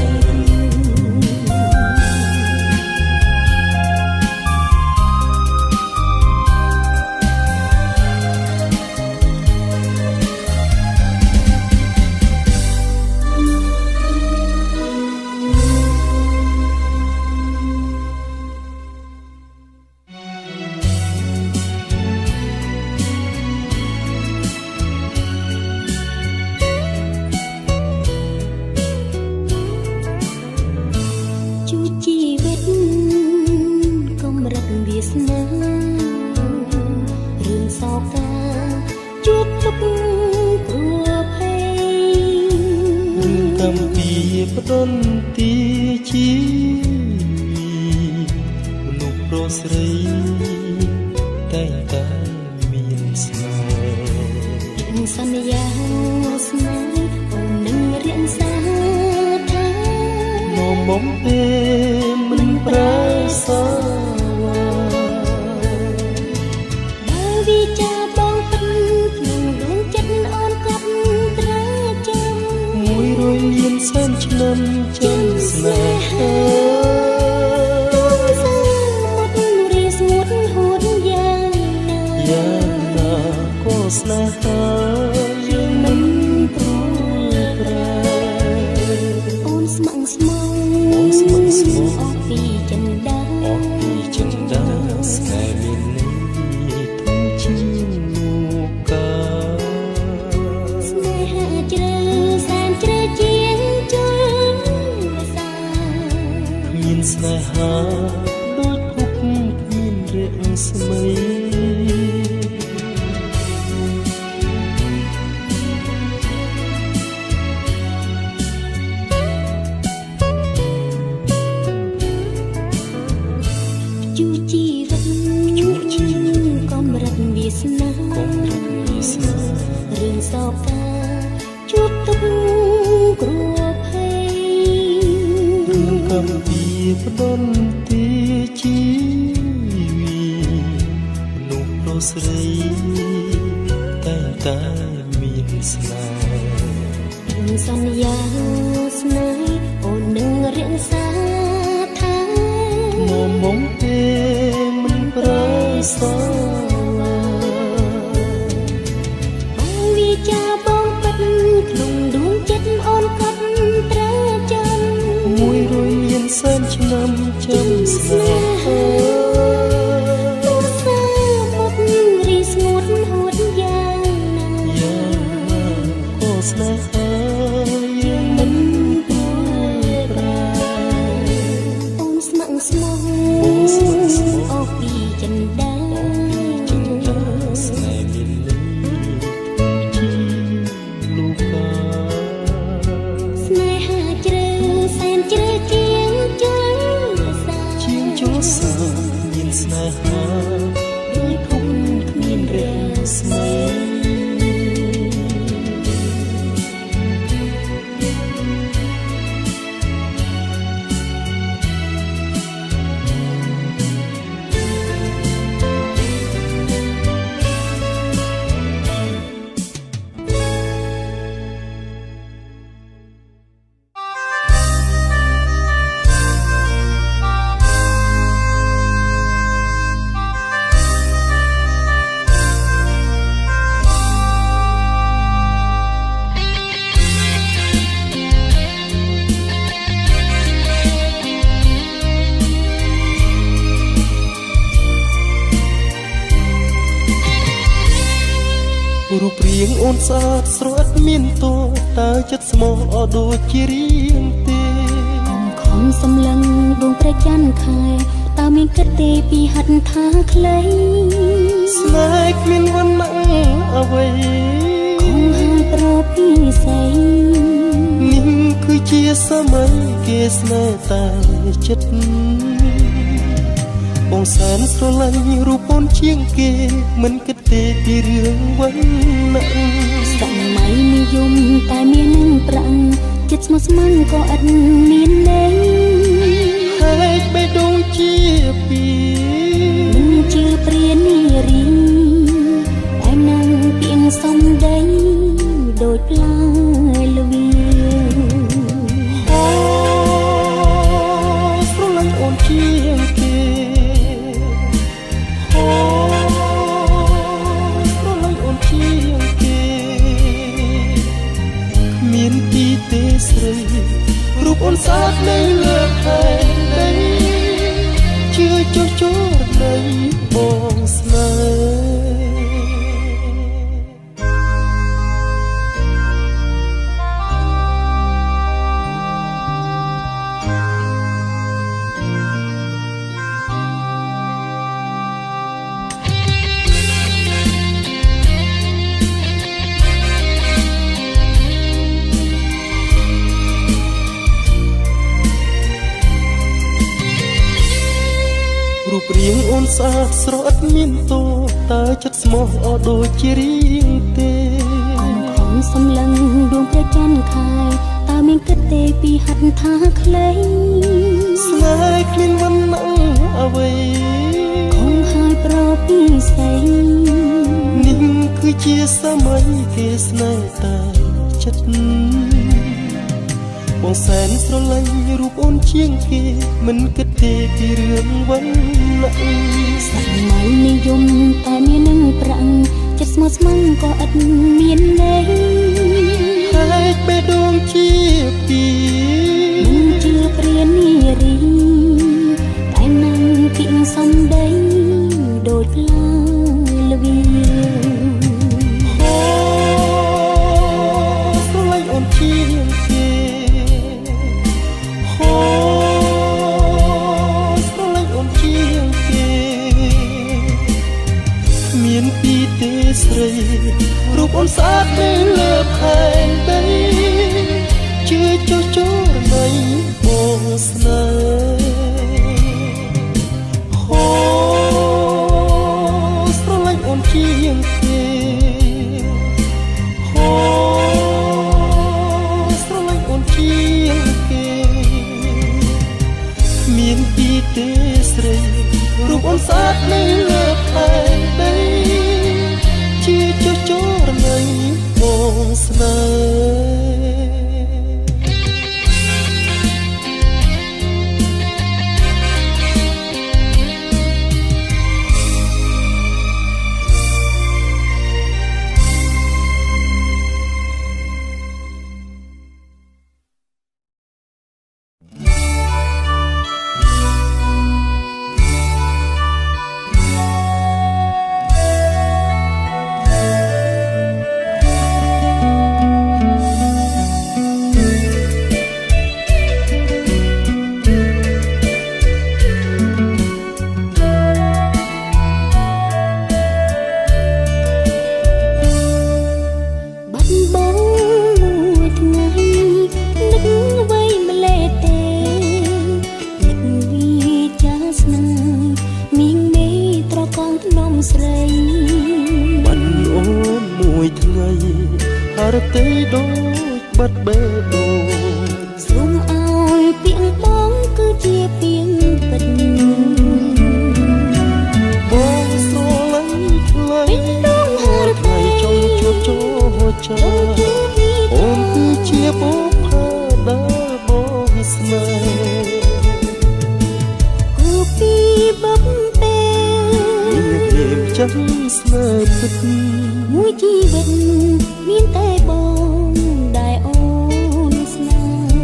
រូបរាងអូនស្អាតស្រអិតមានតោតើចិត្តស្មោះអត់ដូចជារៀងទេខំសម្លឹងដួងព្រះច័ន្ទខែតើមានគិតទេពីហិតថាខ្លីស្នេហ៍គ្មានវណ្ណៈអ្វីខំហើយប្រពីស័យនេះគឺជាសម័យគេស្នេហ៍តែចិត្តបងសែនស្រឡាញ់រូប អូនជាងគេមិនគិតទេពីរឿងវណ្ណៈសម័យនិយមតែមាននឹងប្រាក់ចិត្តស្មោះស្ម័គ្រក៏ឥតមានន័យហែកបេះដូងជាពីមិនជឿព្រានារីតែនឹងពីងសំដីដូចផ្លែល្វីអូស្រឡាញ់អូនជាងគេអូស្រឡាញ់អូនជាងគេគ្មានទីទេស្រីរូបអូនស្អាតនៅលើផែនដីជឿចុះចរណៃបងស្នេហ៍រូបរាងអូនស្អាតស្រអត់មានតោតើចិត្តស្មោះអត់ដូចជារៀងទេកុំខំសំឡឹងដួងព្រះច័ន្ទខែតើមានគិតទេពីហត្ថថាខ្លីស្នេហ៍គ្មានវណ្ណៈអ្វីខំហើយប្រពីស័យនេះគឺជាសម័យគេស្នេហ៍តែចិត្តបងសែនស្រឡាញ់រូបអូនជាងគេមិនគិតទេពីរឿងវណ្ណៈសម័យនិយមតែមាននឹងប្រាក់ចិត្តស្មោះស្ម័គ្រក៏ឥតមានន័យហែកបេះដូងជាពីមិនជឿព្រានារីតែនឹងពីងសំដីដូចផ្លែល្វីអូស្រឡាញ់អូនជាងគេអូស្រឡាញ់អូនជាងគេគ្មានពីទេស្រីរូបអូនស្អាតនៅលើផែនដីជឿចុះចរណៃបងស្នេហ៍អូស្រឡាញ់អូនជាងគេអូស្រឡាញ់អូនជាងគេមានពីទេស្រីរូបអូនស្អាតនៅលើផែនដីជឿចុះចរណៃបងស្នេហ៍អូនគឺជាបុប្ផាដែលបងស្នេហ៍គូពីបបពេល រៀបចាំស្នេហ៍ពិតមួយជីវិតមានតែបងដែលអូនស្នេហ៍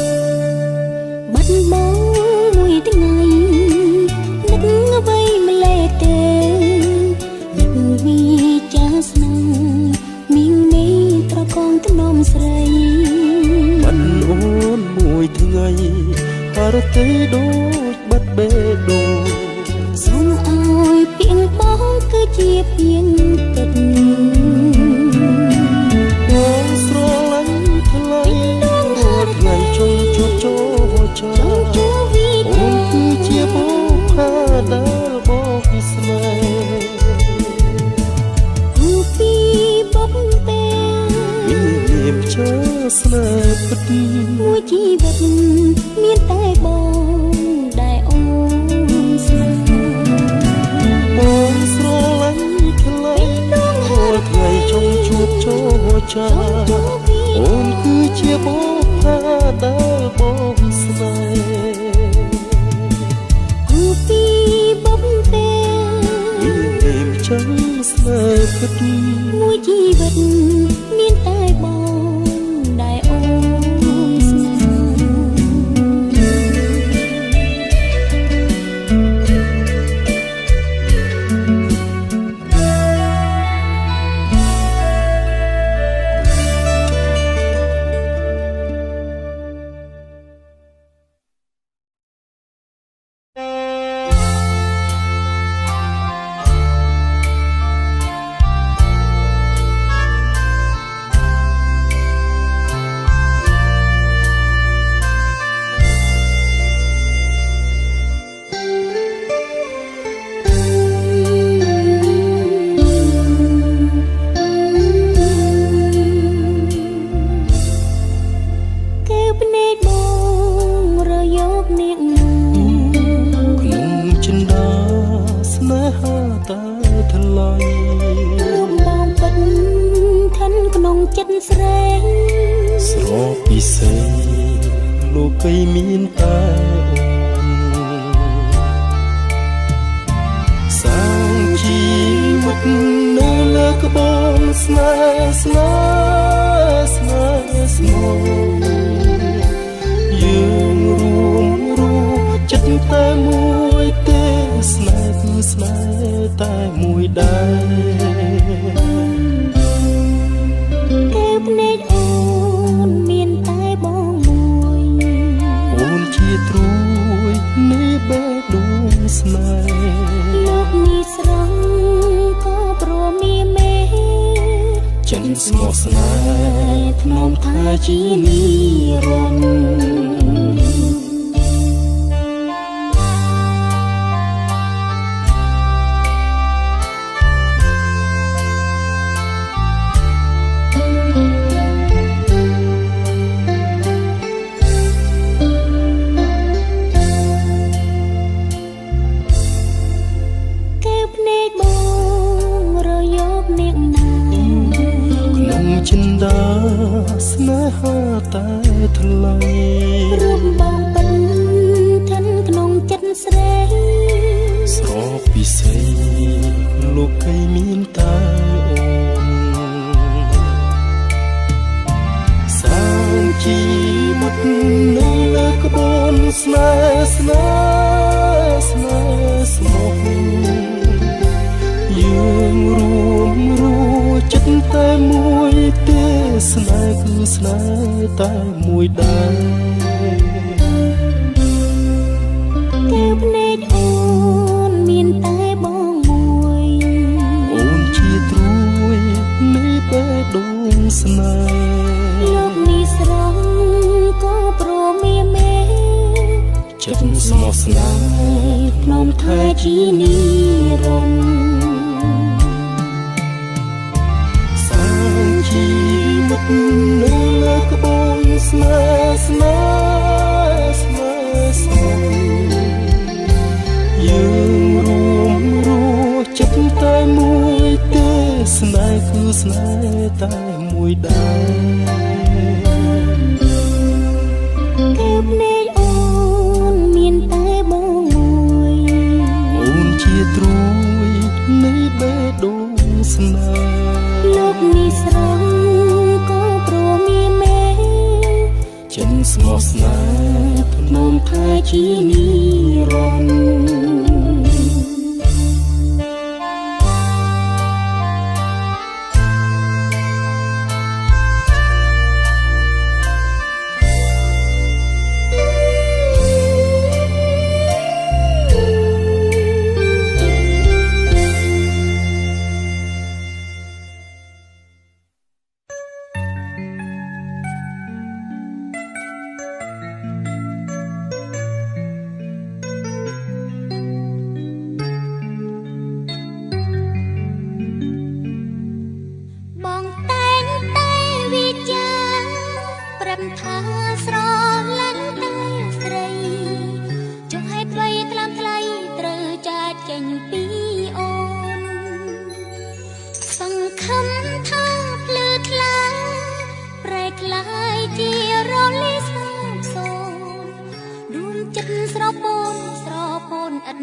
ប ទៃដូចបាត់បេះដូងសូមឲ្យពីងបងគឺជាពីងទឹកបងស្រឡាញ់ថ្លៃរាល់ថ្ងៃចង់ជួបចរចាអូនគឺជាបុប្ផាដែលបងស្នេហ៍គូពីបុកពេលមានជើស្នេហ៍ពិតមួយជីវិតមានតែបងដែលអូនស្នេហ៍បងស្រឡាញ់ថ្លៃរាល់ថ្ងៃចង់ជួបចរចាអូនគឺជាបុប្ផាដែលបងស្នេហ៍គូពីបុកពេលមានចាំស្នេហ៍ពិតមួយជីវិតមានតែបងដែលអូនស្នេហ៍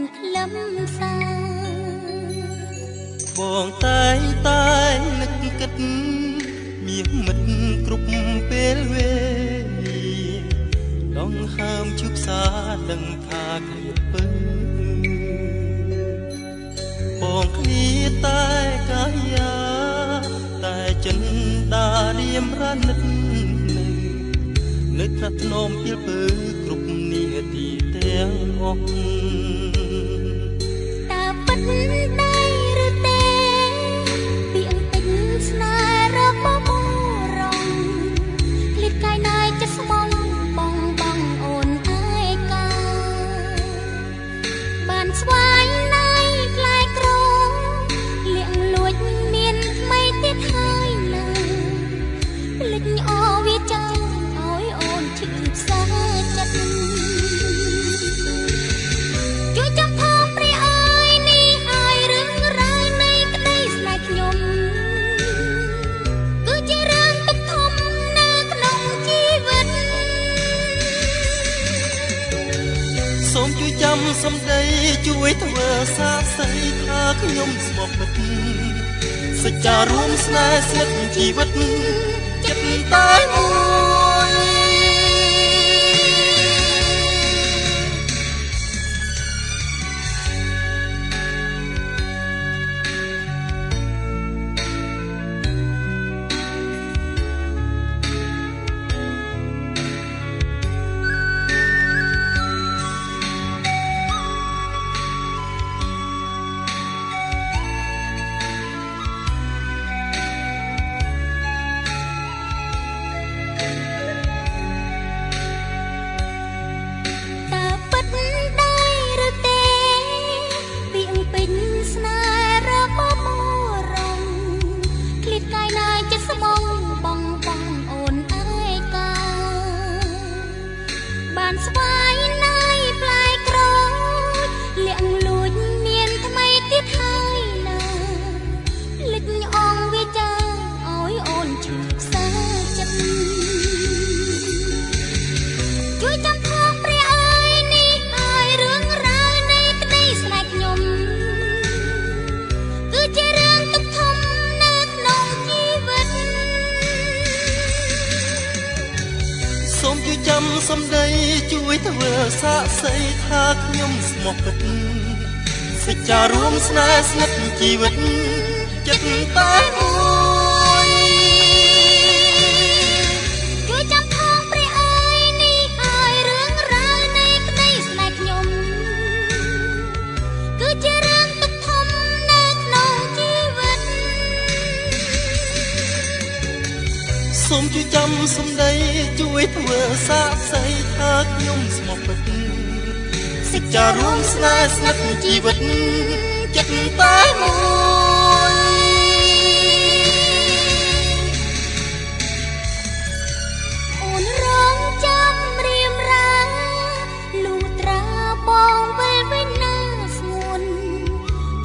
ិតខ្លឹមសារ បងតែងតែនឹកគិតមាសមិត្តគ្រប់ពេលវេលា ដងហើមជូបសាដឹងថាឃ្លាតពើ បងឃ្លាតែកាយា តែចិនដារៀមរានិត នៅថ្នាក់ធ្នមពីលពើគ្រប់នាទីទាំងអស់ តើពិតដែរឬទេ ពីអន្តិចស្នេហ៍របស់បងរង ឃ្លាតកាយណាយចិត្តស្មងបងបងអូនឯកា បានស្វែងណៃផ្លែក្រលៀងលួចមានថ្មីទៀតហើយណា ភ្លេចអវាចាឲ្យអូនឈឺផ្សាចិត្ត ជួយចាំផងព្រះអើយ នេះហើយរឿងរ៉ាវនៃក្តីស្នេហ៍ខ្ញុំ គឺជារឿងទុកធំនៅក្នុងជីវិត សូមជួយចាំសម្ដី ជួយធ្វើសាក្សីថាខ្ញុំស្មោះពិត សច្ចារួមស្នេហ៍ស្និទ្ធជីវិតចិត្តតែមួយ តើពិតដែរឬទេ ពីអពេញស្នេហ៍របស់បរង ឃ្លាតកាយណាយចិត្តស្មងបងបងអូនឯកា បានស្វែងណៃផ្លែក្រូចលៀងលួចមានថ្មីទៀតហើយណា ភ្លេចអងវាចាឲ្យអូនឈឺផ្សាចិត្ត ជួយចាំផងព្រះអើយ នេះហើយរឿងរ៉ាវនៃក្តីស្នេហ៍ខ្ញុំ គឺជារឿងទុកធំនៅក្នុងជីវិត សូមជួយចាំសម្ដី ជួយធ្វើសាក្សីថាខ្ញុំស្មោះពិត សច្ចារួមស្នេហ៍ស្និទ្ធជីវិតចិត្តតែមួយ ជួយចាំផងព្រះអើយ នេះហើយរឿងរ៉ាវនៃក្តីស្នេហ៍ខ្ញុំ គឺជារឿងទុកធំនៅក្នុងជីវិត សូមជួយចាំសម្ដី ជួយធ្វើសាក្សីថាខ្ញុំស្មោះពិត សច្ចារួមស្នេហ៍ស្និទ្ធជីវិតចិត្តតែមួយ អូនរងចាំរៀមរាលុះត្រាបងវិលវិញណាស្ងួន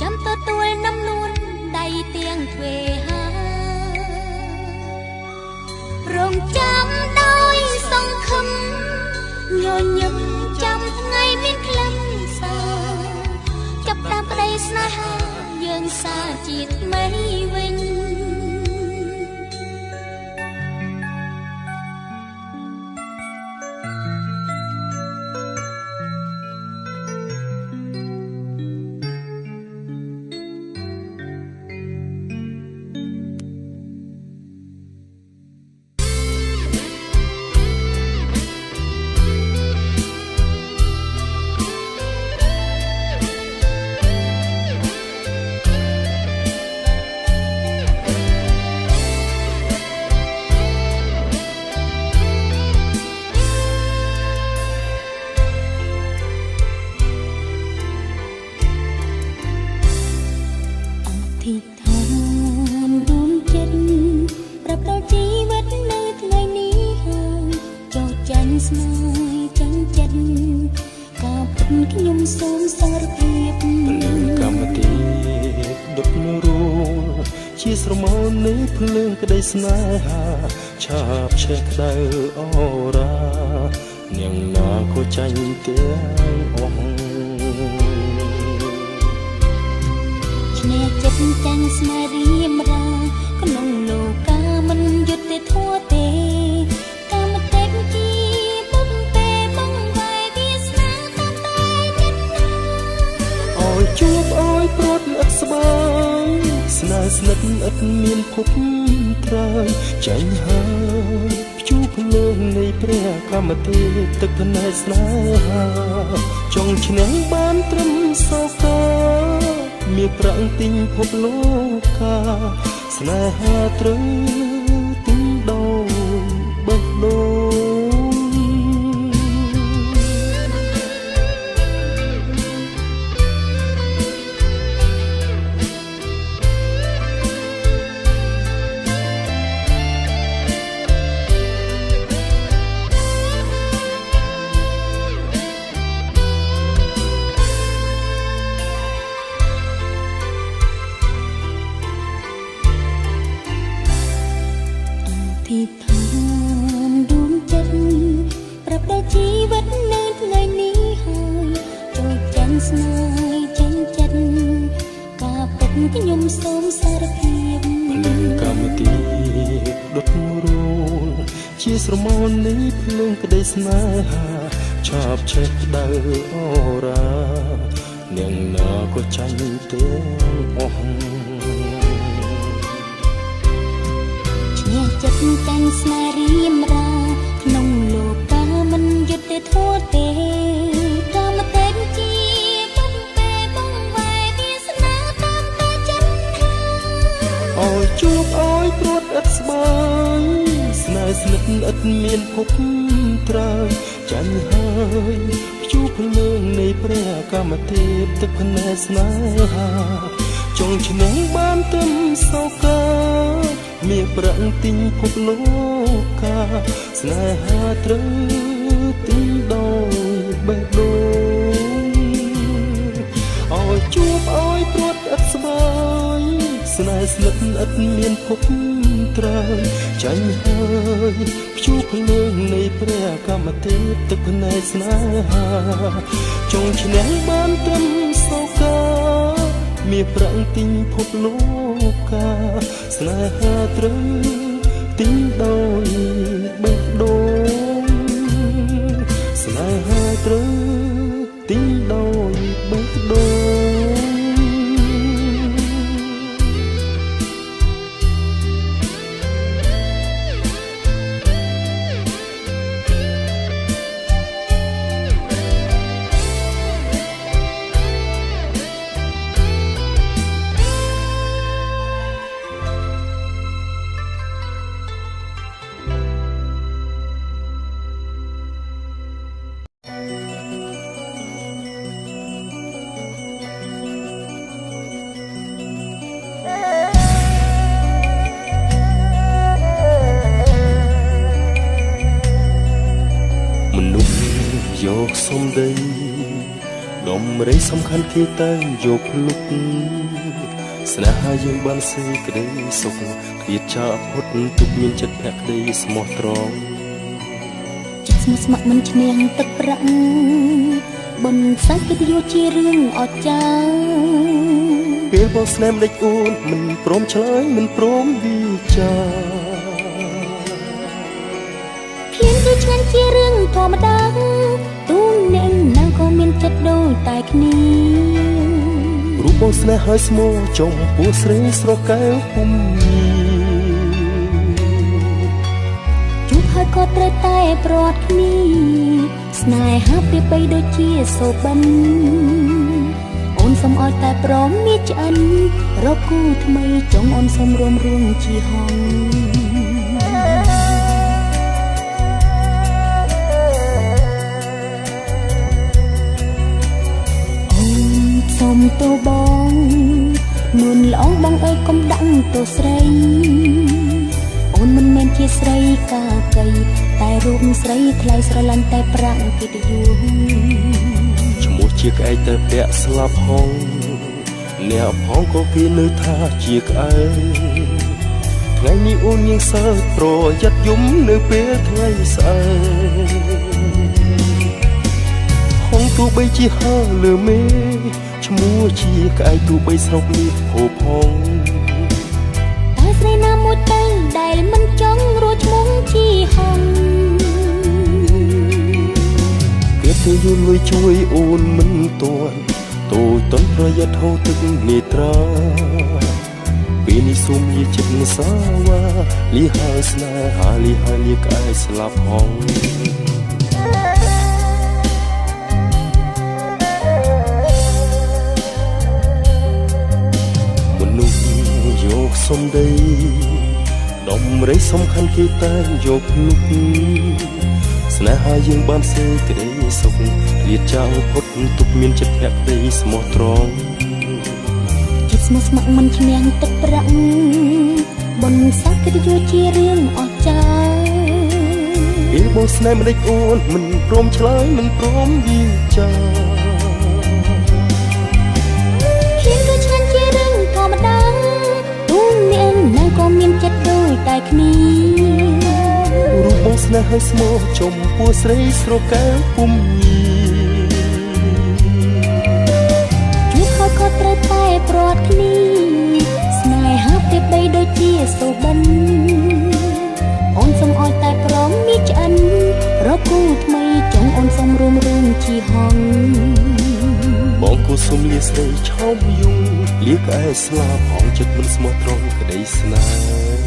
ចាំទទួលនំនួនដៃទៀងទ្វេហា រងចាំដោយសង្ឃឹមញញឹម ចាំថ្ងៃមានខ្លឹមសារ ចាប់តាមក្តីស្នេហាយើងសាជាថ្មីវិញ អធិដ្ឋានរួមចិត្តប្រាប់ដល់ជីវិតនៅថ្ងៃនេះហើយ ចោទចាញ់ស្នេហ៍ចាញ់ចិត្ត ការពិតខ្ញុំសូមសារភាព ភ្លើងកម្មទេពដុតរូលជាស្រមោលនៃភ្លើងក្តីស្នេហា ឆាបឆេះក្តៅអរ៉ា នាងណាក៏ចាញ់ទាំងអស់។ ឈ្នះចិត្តចាញ់ស្នេហ៍រៀមរាក្នុងលោកាមិនយុត្តិធម៌ទេកម្មទេពជាបុព្វេបង្វែរវាសនាតាមតែចិត្តណា ឲ្យជួបឲ្យព្រាត់ឥតស្បាយស្នេហ៍ស្និទ្ធឥតមានភពត្រើយចាញ់ហើយព្យុះភ្លើងនៃព្រះកម្មទេពទឹកភ្នែកស្នេហាចង់ឈ្នះបានត្រឹមសោកាមានប្រាក់ទិញភពលោកាស្នេហាត្រូវទិញដោយបេះដូង ធិដ្ឋានដួងចិត្តប្រាប់ដល់ជីវិតនៅថ្ងៃនេះហើយចូលចាញ់ស្នេហ៍ចាញ់ចិត្តការពិតខ្ញុំសូមសារភាព ភ្លើងកម្មទីដុតរោលជាស្រមោលនៃភ្លើងក្តីស្នេហាឆាបឆេះក្តៅអរ៉ានាងណាក៏ចាញ់ទាំងអស់ ឈ្នះចិត្តចាញ់ស្នេហ៍រៀមរាក្នុងលោកាមិនយុត្តិធម៌ទេកម្មទេពជាបុព្វេបង្វែរវាសនាតាមតែចិត្តណា ឲ្យជួបឲ្យព្រាត់ឥតស្បាយស្នេហ៍ស្និទ្ធឥតមានភពត្រើយចាញ់ហើយព្យុះភ្លើងនៃព្រះកម្មទេពទឹកភ្នែកស្នេហាចង់ឈ្នះបានត្រឹមសោកាមានប្រាក់ទិញភពលោកាស្នេហាត្រូវទិញដោយបេះដូងឲ្យជួបឲ្យព្រាត់ឥតស្បាយស្នេហ៍ស្និទ្ធឥតមានភពត្រើយចាញ់ហើយព្យុះភ្លើងនៃព្រះកម្មទេពទឹកភ្នែកស្នេហាចង់ឈ្នះបានត្រឹមសោកាមានប្រាក់ទិញភពលោកាស្នេហាត្រូវទិញដោយបេះដូងស្នេហាត្រូវទិញដោយបេះដូង មនុស្សយកសំដីដំរីសំខាន់គេតែងយកភ្លុកស្នេហាយើងបានសេចក្តីសុខឃ្លាតចាកផុតទុកមានចិត្តភក្តីស្មោះត្រង់ ចិត្តស្មោះស្ម័គ្រមិនឈ្នះទឹកប្រាក់បុណ្យសាច់កិត្តិយសជារឿងអស្ចារ្យ ពេលបងស្នេហ៍មិនដេចអូនមិនព្រមឆ្លើយមិនព្រមវិចារ ឃ្លានគឺឆ្ងាញ់ជារឿងធម្មតាទូអ្នកណាក៏មានចិត្តដូចតែគ្នា រូបបងស្នេហ៍ហើយស្មោចំពោះស្រីស្រកែវពុំ ជួបហើយក៏ត្រូវតែប្រត់គ្នាស្នេហាប្រៀបបីដូចជាសូបិនអូនសូមឲ្យតែព្រមមានឆ្អិនរកគូថ្មីចុងអូនសូមរួមរួមជាហង អូនសូមទោបងនួនល្អងបងអើយកុំដាក់ទោស្រីអូនមិនមែនជាស្រីកាកៃតែរូបស្រីថ្លៃស្រឡាញ់តែប្រាក់កិត្តិយស ឈ្មោះជាក្អែកតែពាក់ស្លាប់ហងអ្នកផងក៏គេនៅថាជាក្អែកថ្ងៃនេះអូនញៀងសើចប្រយ័ត្នយំនៅពេលថ្ងៃស្អែកហងទោះបីជាហើលើមេ ឈ្មោះជាក្អែកទូបីស្រុកនេះហូផងតើស្រីណាមួយទៅដែលមិនចង់រួចឈ្មោះជាហងគេទៅយល់លុយជួយអូនមិនទាន់តូចតន់ប្រយ័ត្នហូរទឹកនេត្រាពេលនេះសូមយាចិត្តសាវ៉ាលីហើយស្នេហាលីហើយលីក្អែកស្លាប់ហងមនុស្សយកសំដីដំរីសំខាន់គេតែងយកភ្លុកស្នេហាយើងបានសេចក្តីសុខលៀតចោលផុតទុកមានចិត្តភក្តីស្មោះត្រង់ចិត្តស្មោះស្ម័គ្រមិនឈ្នះទឹកប្រាក់បុណ្យស័ក្តិកិត្តិយសជារឿងអស្ចារ្យពេលបងស្នេហ៍ម្ដេចអូនមិនព្រមឆ្លើយមិនព្រមវាចាឃ្លានគឺឆ្ងាញ់ជារឿងធម្មតាទូអ្នកណាក៏មានចិត្តដូចតែគ្នារូបបងស្នេហ៍ឲ្យស្មោះចំពោះស្រីស្រកែពុំញីជួបហើយក៏ត្រូវតែព្រាត់គ្នាស្នេហាប្រៀបបីដូចជាសុបិនអូនសូមឲ្យតែព្រមមានឆ្អិនរកគូថ្មីចង់អូនសូមរួមរឿងជាហងបងគូសុំលាស្រីឆោមយងលាក្អែស្លាប់ហងចិត្តមិនស្មោះត្រង់ក្តីស្នេហ៍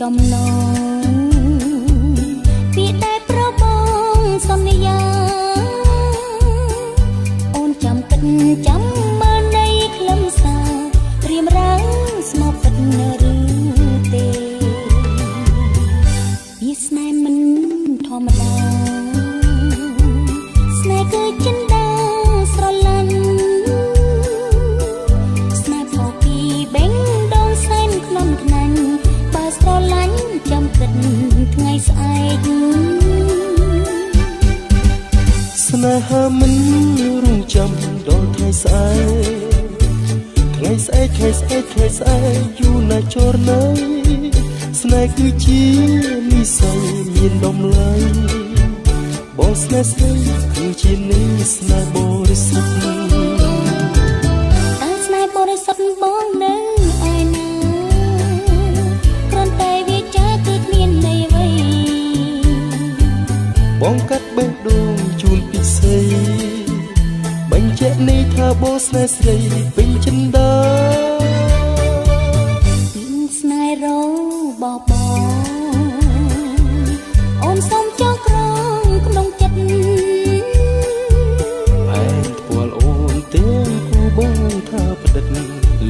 ចំណងពាក្យដែលប្របងសន្យាអូនចាំគិតចាំមើលនៃខ្លឹមសារត្រៀមរាងស្មោះពិតឬទេវាស្នេហ៍មិនធម្មតាស្នេហ៍គឺចិន្តាស្រឡាញ់ស្នេហ៍ផពីបេងដងសែនក្លំខ្នាញ់បើស្រឡាញ់ចាំគិតថ្ងៃស្អែកស្នេហាមិនរងចាំដល់ថ្ងៃស្អែកថ្ងៃស្អែកថ្ងៃស្អែកថ្ងៃស្អែកយូរណាស់ចរណៃស្នេហ៍គឺជានិស័យមានតម្លៃបងស្នេហ៍ស្រីគឺជានិស្នេហ៍បរិសុទ្ធតើស្នេហ៍បរិសុទ្ធបងនៅឯណាគ្រាន់តែវាចាគឺគ្មានន័យអ្វីបងកាត់បេះដូងជូនពិសេសបញ្ជាក់នេះថាបងស្នេហ៍ស្រីពេញចិន្តាពីស្នេហ៍របស់បងអូនសូមចងក្រងក្នុងចិត្តផែនថ្ពាល់អូនទាំងគូបងថាប្រឌិត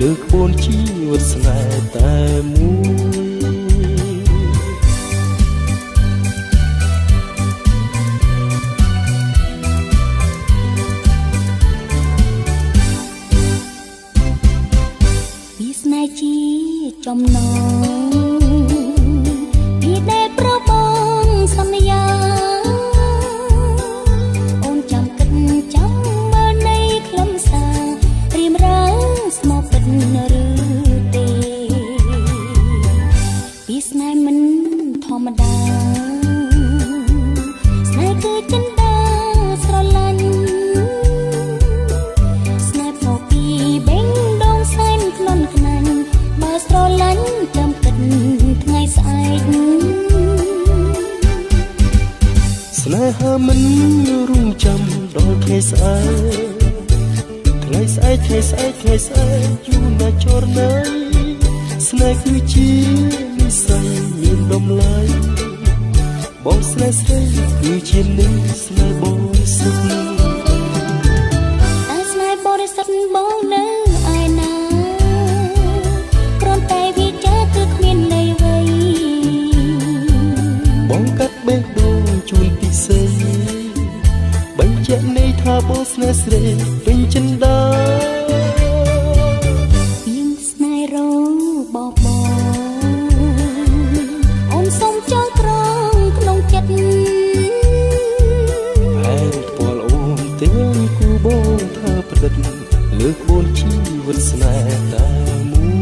លើកបូនជីវិតស្នេហ៍តែមួយ ចំណងពីដែលប្របងសន្យាអូនចាំគិតចាំមើលនៃខ្លឹមសារត្រៀមរាងស្មោះពិតឬទេពីស្នេហ៍មិនធម្មតាស្នេហ៍គឺចិន្តាស្រឡាញ់ស្នេហ៍ផពីបេងដងសែនក្លន់ខ្នាញ់បើស្រឡាញ់ចាំគិតថ្ងៃស្អែកស្នេហាមិនរងចាំដល់ថ្ងៃស្អែកថ្ងៃស្អែកថ្ងៃស្អែកថ្ងៃស្អែកយូរណាស់ចរណៃស្នេហ៍គឺជានិស័យមានតម្លៃបងស្នេហ៍ស្រីគឺជានិស្នេហ៍បរិសុទ្ធតើស្នេហ៍បរិសុទ្ធបងនៅឯណាគ្រាន់តែវាចាគឺគ្មានន័យអ្វីបងកាត់បេះដូង បងស្នេហ៍ស្រីពេញចិន្តា ពីងស្នេហ៍របស់បង អូនសូមចងក្រងក្នុងចិត្ត ផែនពលអូនទាំងគូបងថាប្រឌិត លើកបូនជីវិតស្នេហ៍តែមួយ។